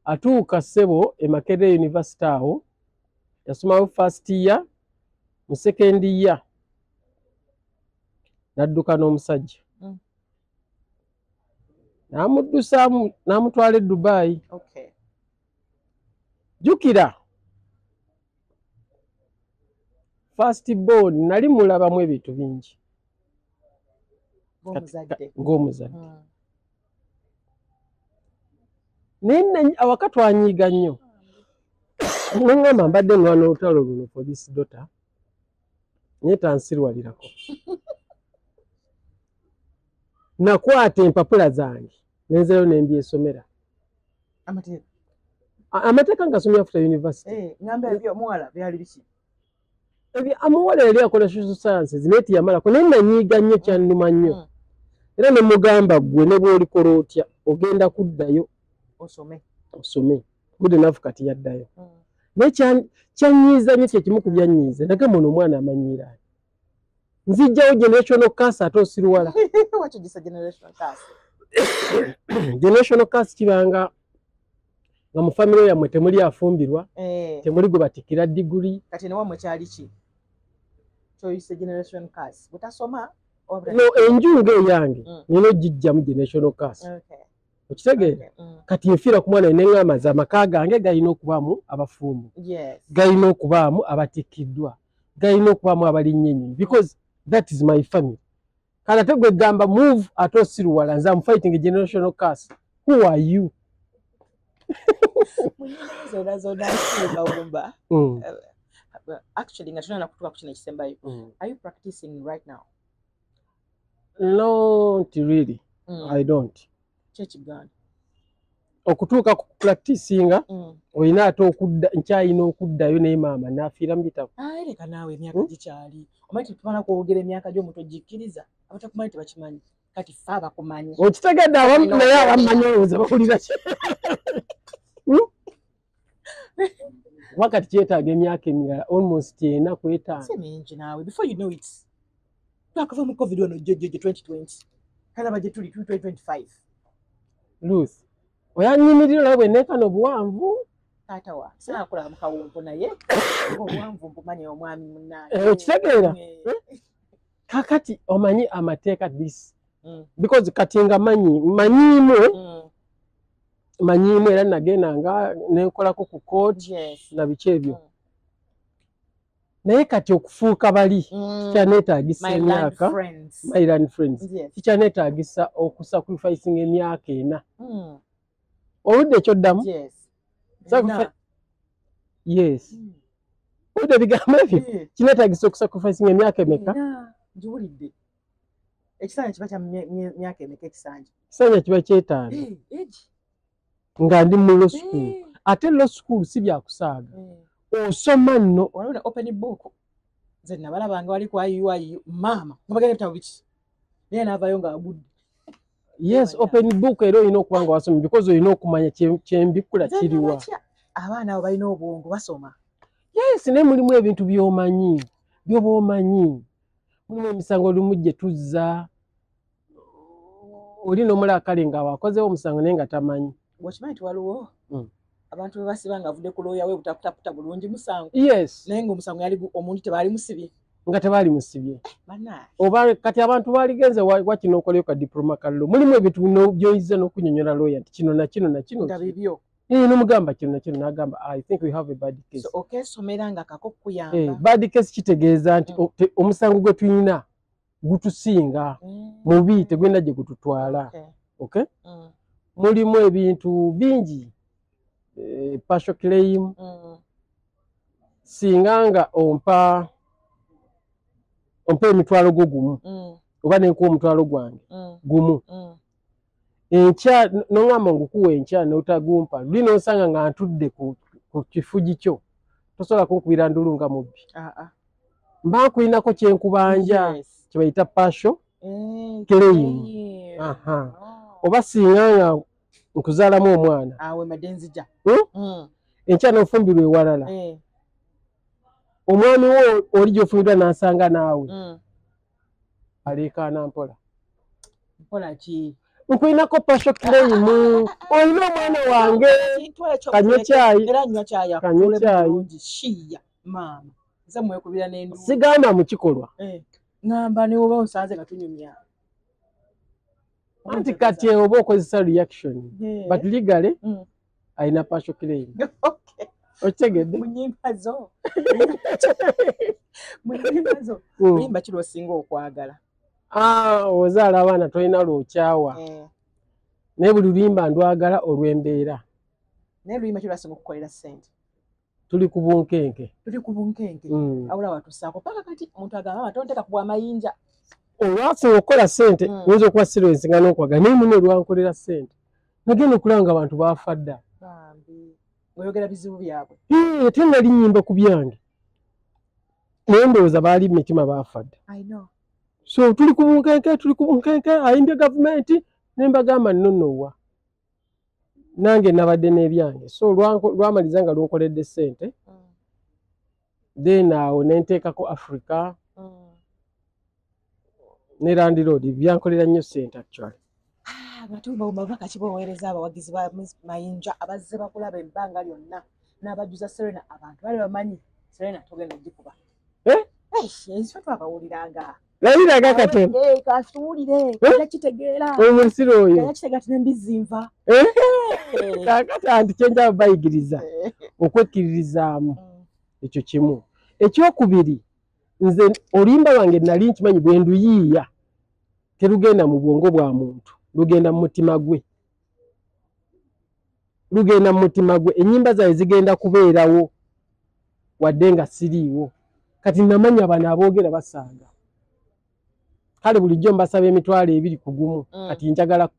A: Atuuka ssebo e Makerere University, awo yasomawo first year, mu second year n'adduka n'omusajja. N'amuddusaamu n'amutwala e Dubai. Jjukira first born nali mulabamu ebintu bingi.
B: Ng'omuzadde.
A: Ng'omuzadde. Naye awaka twanyiiga nnyo, neŋŋamba mbadde nwana olutalo luno for this daughter, naye tansirwalirako. Nakwata empapula zange nenzerayo nembyesomera.
B: Amateeka.
A: Amateeka ngasomye after university.
B: Eh, ngamba ebyo omuwala byali biki?
A: Amuwala yali akola social sciences naye tiyamalako, naye nanyiiga nnyo, kyannuma nnyo. Era ne mugamba, ggwe ne bw'olikola otya ogenda kuddayo
B: osome.
A: Osome. Good enough, kati yaddayo. Naye kyannyiiza nnyo, kyekimu ku byannyiiza. Nagamba ono omwana amanyiira ani? Nzijjawo generational curse ate osiruwala.
B: Wakigisa generational curse.
A: Generational curse kibanga nga mu famire yammwe temuli afumbirwa, temuli gwe batikkira diguri.
B: Kati ne wammwe kyali ki? Kyoyise generation curse. Butasoma oba
A: No, enju ng'eyange nina ogijjamu generational curse. Okitegeera?
B: Okay.
A: Kati nfiira ku mwana, neŋŋamba nze amaka gange galina okubaamu abafumbo, galina okubaamu abatikkiddwa, galina okubaamu abalinnya ennyonyi, because that is my family. Kale ate gwe gamba move ate osiruwala, nze am fighting a generational curse, who are you?
B: Mu nnyumba zonna zonna nsiiba wumba. Actually nga tunana kutuuka ku kino ekisembayo. Are you practicing right now?
A: Not really. I don't.
B: Ki ekigaana?
A: Okutuuka ku practicinga olina ate okudda, nkyalina okuddayo, naye maama naafiira mu bitabo.
B: Aye, leka naawe, emyaka gikyali. Omanyi tetumala kwogera emyaka gy'omuntu ogikkiriza, abatakumanyi tebakimanyi. Kati ffe abakumanyi.
A: Okitegedde, abamu naye abamanyi olowooza bawulira ki? Kuba kati kyetaaga emyaka emirala almost 4 ku 5.
B: Si mingi naawe. Before you know it, twakava mu COVID wano jjojjojjo 2020. Kalaba gye tuli 2025.
A: Ruth oyanyimirira, olabe bwe neekana obuwanvu.
B: Taata wange, sinaakulaba mu kawumpo, naye obuwanvu mbumanyi, omwami munnange.
A: Eh, okitegeera? Kakati omanyi amateeka this because kati nga manyi manyiimu, manyiimu, era nagendanga nenkolako ku kooti na biki ebyo. Naye kati okufuuka bali kikyaneetaagisa
B: My land
A: emyaka
B: friends.
A: My land friends. Kikyaneetaagisa okusacrificing emyaka 4. Oludde ekyoddamu?
B: Yes.
A: Yes. Oludde ebigambo ebyo? Kineetaagisa okusacrificing emyaka emeka?
B: Ena, ngiwulidde. Ekisanja kiba kya myaka emeka ekisanja?
A: Kisanja kiba 5.
B: Eh, egi.
A: Nga ndi mu law school. Ate law school si byakusaaga. Osoma nno.
B: Waliwo ne open book. Nze nabalabanga wali ku IUIU, maama nga bagenda ebitabo biki, naye n'avaayo ng'agudde.
A: Yes, open book, era olina okuba nga wasoma because olina okumanya kyembikkula
B: Nze
A: kiriwa.
B: nabatya. Abaana abo balina obwongo, basoma.
A: Yes, naye mulimu ebintu by'omanyi, byoba omanyi. Mulimu emisango olumu gye tuzza, oli n'omulaba kale nga wakozewo omusango naye nga tamanyi.
B: Bw'okimanyi nti waliwo abantu be basiba nga avudde ku looya we butakutaputa bulungi musango, naye ng'omusango yali omuntu tebaali musibye.
A: Nga tebaali musibye.
B: Bannange.
A: Oba kati abantu baaligenze wakino okolayo ka diploma ka law, mulimu ebintu by'oyinza n'okunnyonnyola looya nti kino na kino na kino.
B: Nga bibyo.
A: Eh, n'omugamba kino na kino, n'agamba, "I think we have a bad case."
B: So okesomera nga kako
A: Eh,
B: kukuyamba.
A: bad case kitegeeza nti omusango gwe tulina gutusinga, mubi, tegulina gye gututwala. Okay? Mulimu ebintu bingi, partial claim. Singa nga ompa emitwalo gwo gumu, oba nenkuwa omutwalo gwange gumu, enkya noŋŋamba ngukuwa, enkya n'otagumpa, luli n'osanga nga ntudde ku kifugi kyo, tosobola kunkubira ndulu nga mubbi. Mba nkulinako kyenkubanja, kye bayita partial claim. Oba singa nga nkuzaalamu omwana, enkya n'ofumbirwa ewalala, omwami wo oli gy'ofumbirwa n'asanga naawe, aleekaana mpola. Nkulinako partial claim, olina omwana wange, kanywe kyayi, kanywe kyayi. Sigamba mu kikolwa.
B: Ngamba ne oba onsanze nga tunyumya.
A: Anti kati oba okozesa reaction, but legally alina partial claim. Okitegedde?
B: Mu nnyimba zo. Mu nnyimba zo. Luyimba ki lw'osinga okwagala?
A: Ozaala abaana tolina lw'okyawa. Naye buli luyimba ndwagala olw'embeera.
B: Naye luyimba ki lwasinga okukolera ssente?
A: Tuli ku bunkenke.
B: Tuli ku bunkenke. Awula watusaako paka kati omuntu agamba tonteeka ku bw'amayinja.
A: Olwasinga okukola ssente, oyinza okuba silence nga n'okwagala, naye muno olwankolera ssente. Nagenda okulaba nga abantu baafa dda.
B: Bambi. Oyogera bizibu byabwe.
A: Ate nali nnyimba ku byange. Naye ndowooza baali mu mitima baafa dda.
B: I know.
A: So tuli ku bunkenke, tuli ku bunkenke, ayimbye gavumenti, ne mbagamba nno wa. Nange nabadde n'ebyange. So lwamaliza nga lwonkoledde ssente. Then awo ne nteekako Africa ne landlord, byankolera nnyo ssente actually.
B: Nga tubaka ki b'oweereza abawagizi ba Mayinja abazze bakulaba ebbanga lyonna n'abajjuza Serena, abantu bali bamanyi Serena togenda gikuba. Ensi twabawuliranga.
A: Layiraga katono.
B: Katuwulire, nakitegeera.
A: Omusiro oyo.
B: Nakitegeera ti n'embizzi nva.
A: Kaakati anti kyenjaba bayigiriza okwekkiririzaamu, ekyo kimu. Ekyokubiri, nze oluyimba lwange nali nkimanyi bwe nduyiiya terugenda mu bwongo bwa muntu, lugenda mu mutima gwe. Lugenda mu mutima gwe. Ennyimba zaabwe zigenda kubeerawo wadde nga siriiwo. Kati namanya bano aboogera basaaga. Kale bulijjo mbasaba 20,000 ku gumu, kati njagala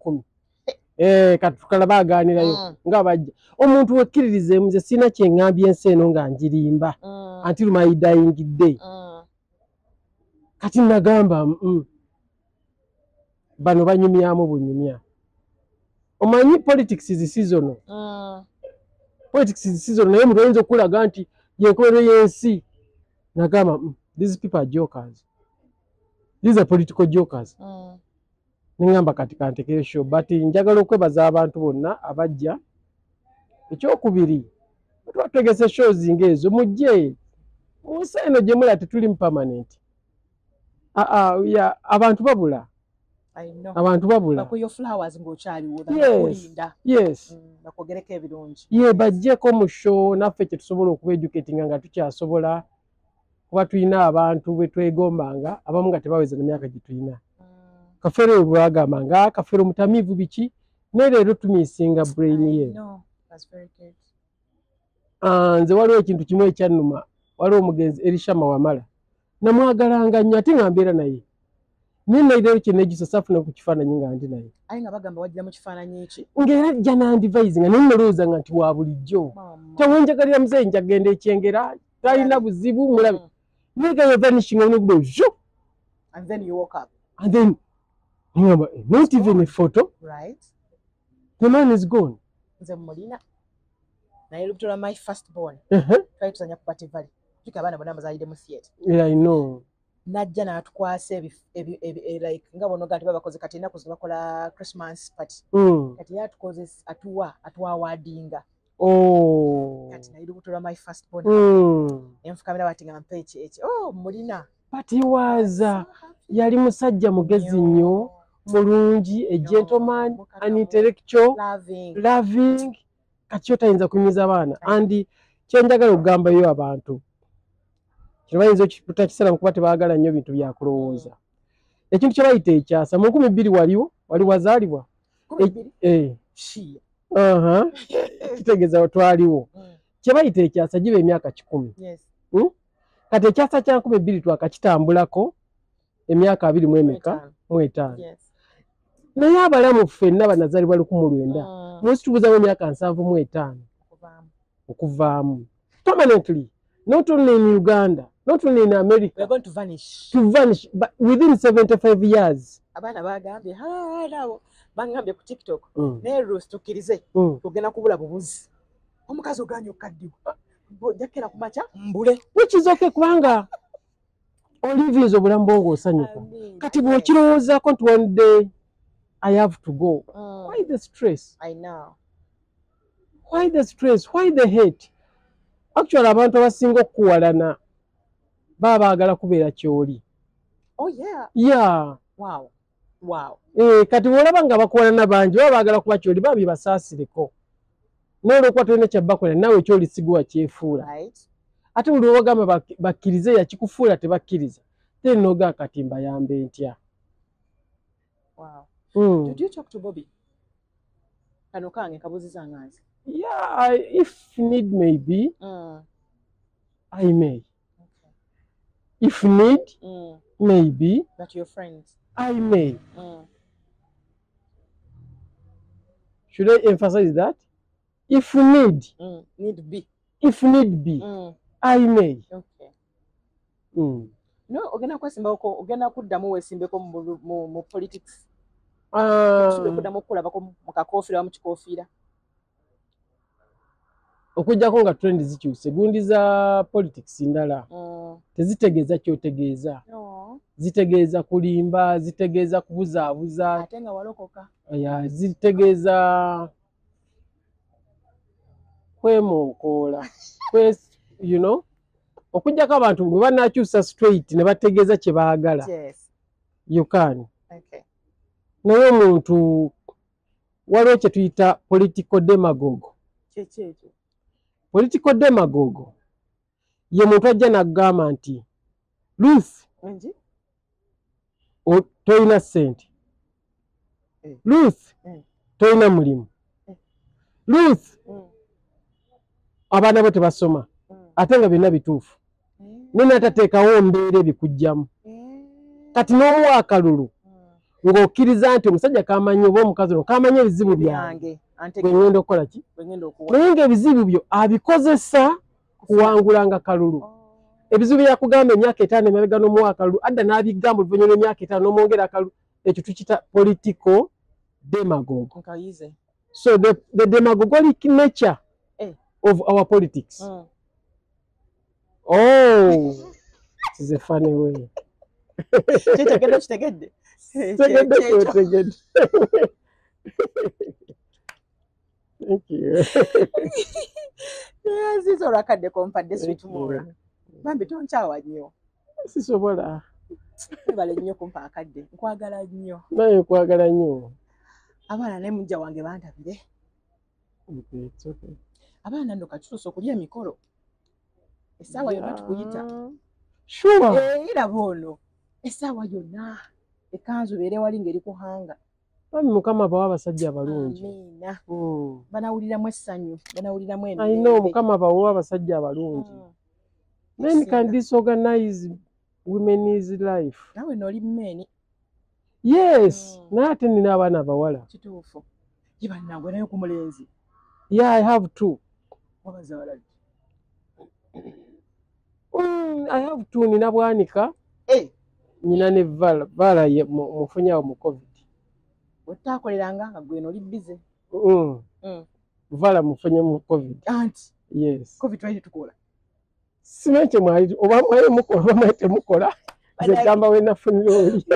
A: 10. Kati tukalaba agaanirayo nga bajja. Omuntu wekkiririzeemu, nze sirina kye ŋŋambye ensi eno nga ngirimba until my dying day. Kati nagamba bano banyumyamu bunyumya. Omanyi politics is seasonal. Politics is seasonal, naye omuntu ayinza okulaga nti yenkomerero y'ensi. Nagamba these people are jokers. These are political jokers. Ningamba kati kantekeyo show, but njagala okwebaza abantu bonna abajja. Ekyokubiri, tuba tutegese shows ng'ezo, mujje. Mu nsi eno gye muli tetuli mu permanent. Abantu babula. Abantu babula.
B: Bakuyo flowers ng'okyaliwo, bakulinda.
A: Yes.
B: Bakwogereko ebirungi.
A: Ye bajjeko mu show naffe kye tusobola okuba educating nga tukyasobola, kuba tulina abantu be twegombanga abamu nga tebaweza na myaka gye tulina. Kafeero bwagamba nga Kafeero mutamiivu biki, naye leero tumisinga brain ye. Nze waliwo ekintu kimu ekyannuma, waliwo omugenzi Elisha Mawamala, namwagalanga nnyo ate nga mbeera naye, naye naleero kye neegisa saafuna ku kifaananyi nga ndi naye.
B: Aye nga bagamba wajja mu kifaananyi ki?
A: Ng'era ajja n'andivayizinga, naye nalowooza nga nti wa bulijjo. Tewenjagalira muzeeyi njagenda ekyengera, talina buzibu mulabe. Naye nga yavanishing n'ogudo zo.
B: And then you woke up.
A: And then not even a photo.
B: Right.
A: The man is gone.
B: Nze mulina. Naye lubuto lwa my first born. Twali tuzannya ku Party Valley. Jjukira abaana bonna bazaalidde mu theatre.
A: Yeah, I know.
B: Najja n'atukwasa like nga bw'onoga nti babakoze kati ennaku zino bakola Christmas party. Kati ye atukozesa atuwa awadinga.
A: Oh.
B: Kati naye lubuto lwa my first born. Enfukamira bati nga mpa eki eki. Oh, mulina.
A: But he was yali musajja mugezi nnyo, mulungi, a gentleman, an intellectual,
B: loving.
A: Loving. Kati yo tayinza kunyiza abaana. And kye njagala okugambayo abantu, kino bayinza okutakisalamu kuba tebaagala nnyo bintu bya kulowooza. Ekintu kye bayita ekyasa, mu 2000 waliwo, wali wazaalibwa?
B: 2000?
A: Eh.
B: Shia.
A: Kitegeeza twaliwo. Kye bayita ekyasa giba emyaka 100.
B: Yes.
A: Kati ekyasa kya 2000 twakakitambulako emyaka 25.
B: Yes.
A: Naye abalamu ffenna banazaalibwa 1900. Munsi tubuzamu emyaka 75 okuvaamu. Permanently. Not only in Uganda, not only in America.
B: We are going to vanish.
A: To vanish, but within 75 years.
B: Abaana bagambye, ha, nabo bangambye ku TikTok. Naye Ruth tukkirize. Tugenda kubula bubuzi. Omukazi oganye okukaddiwa. Ojja ku makya mbule.
A: Which is okay kubanga olivinza obulamu bwo ng'osanyuka. Kati bw'okirowoozaako nti one day I have to go. Why the stress?
B: I know.
A: Why the stress? Why the hate? Actually, abantu abasinga okukuwalana baba baagala kubeera ky'oli.
B: Oh yeah.
A: Yeah.
B: Wow. Wow.
A: Kati bw'olaba nga bakuwalana bangi baba baagala kuba ky'oli, bambi basaasireko. Naye olw'okuba tolina kya bakola naawe ky'oli siguwa kyefuula.
B: Right.
A: Ate buli lw'obagamba bakkirize yakikufuula tebakkiriza. Then n'ogaa kati mbayambe ntya.
B: Wow. Did you talk to Bobby? Kano kange kabuziza nga nze.
A: Yeah, if need may be, I may.
B: Okay.
A: If need may be,
B: but your friends,
A: I may. Should I emphasize that? If need,
B: need be.
A: If need be, I may.
B: Okay. No, ogenda kwesimbako, ogenda kuddamu weesimbeko mu politics. Kuddamu okulabako mu kakofiira mu kikofiira.
A: Okujjako nga trend zikyuse, gundi za politics ndala tezitegeeza kyotegeeza. Zitegeeza kulimba, zitegeeza kubuzaabuza.
B: Ate nga walokoka.
A: Yeah, zitegeeza kwemookoola. You know? Okujjako abantu bwe banaakyusa straight ne bategeeza kye baagala.
B: Yes.
A: You can.
B: Okay.
A: Naye omuntu waliwo kye tuyita political demagogue.
B: Kiki ekyo?
A: Political demagogue ye muntu ajja n'agamba nti Ruth, tolina ssente. Ruth, tolina mulimu. Ruth, abaana bo tebasoma. Ate nga byonna bituufu. Naye n'atateekawo mbeera ebikuggyamu. Kati n'omuwa akalulu ng'okkiriza nti omusajja kamanyi oba omukazi ono kamanyi ebizibu byange. Bwe ngenda okukola ki? Naye ng'ebizibu byo abikozesa kuwangulanga kalulu. Ebizibu byakugamba emyaka 5 emabega n'omuwa akalulu, adda n'abigamba oluvannyuma lw'emyaka 5 n'omwongera akalulu. Ekyo tukiyita political demagogue. So the demagogic nature of our politics. Oh, it is a funny way.
B: Kitegedde.
A: Tegedde. Thank you.
B: Nziza olwakadde kompadde sweet Mura. Bambi tonkyawa nnyo.
A: Sisobola.
B: Webale nnyo kumpa akadde. Nkwagala nnyo.
A: Naye nkwagala nnyo.
B: Abaana ne mujja wange bantabire.
A: Okay, it's okay.
B: Abaana nno katutuuse okulya emikolo. Essaawa yonna tukuyita.
A: Sure.
B: Era ono. Essaawa yonna. Ekkanzu beere wali ng'eri kuhanga.
A: Bambi Mukama bawa abasajja abalungi.
B: Amiina. Banawuliramu essanyu, banawuliramu emirembe.
A: I know Mukama bawa abasajja abalungi. Men can disorganize women's life.
B: Nawe n'oli men.
A: Yes, naye ate nina abaana abawala.
B: Kituufu. Ye bannange nayo ku mulenzi.
A: Yeah, I have two.
B: Wabazaala ddi?
A: I have two. Nina Bwanika. Nina ne Vala. Vala ye mufunyawo mu COVID.
B: Otaakoleranga nga gwe n'oli busy.
A: Vala mufunye mu COVID.
B: Anti.
A: Yes.
B: COVID twali tukola.
A: Simanyi kye mwali oba mwali mukola oba mwali temukola. Nze gamba we nafunira oli.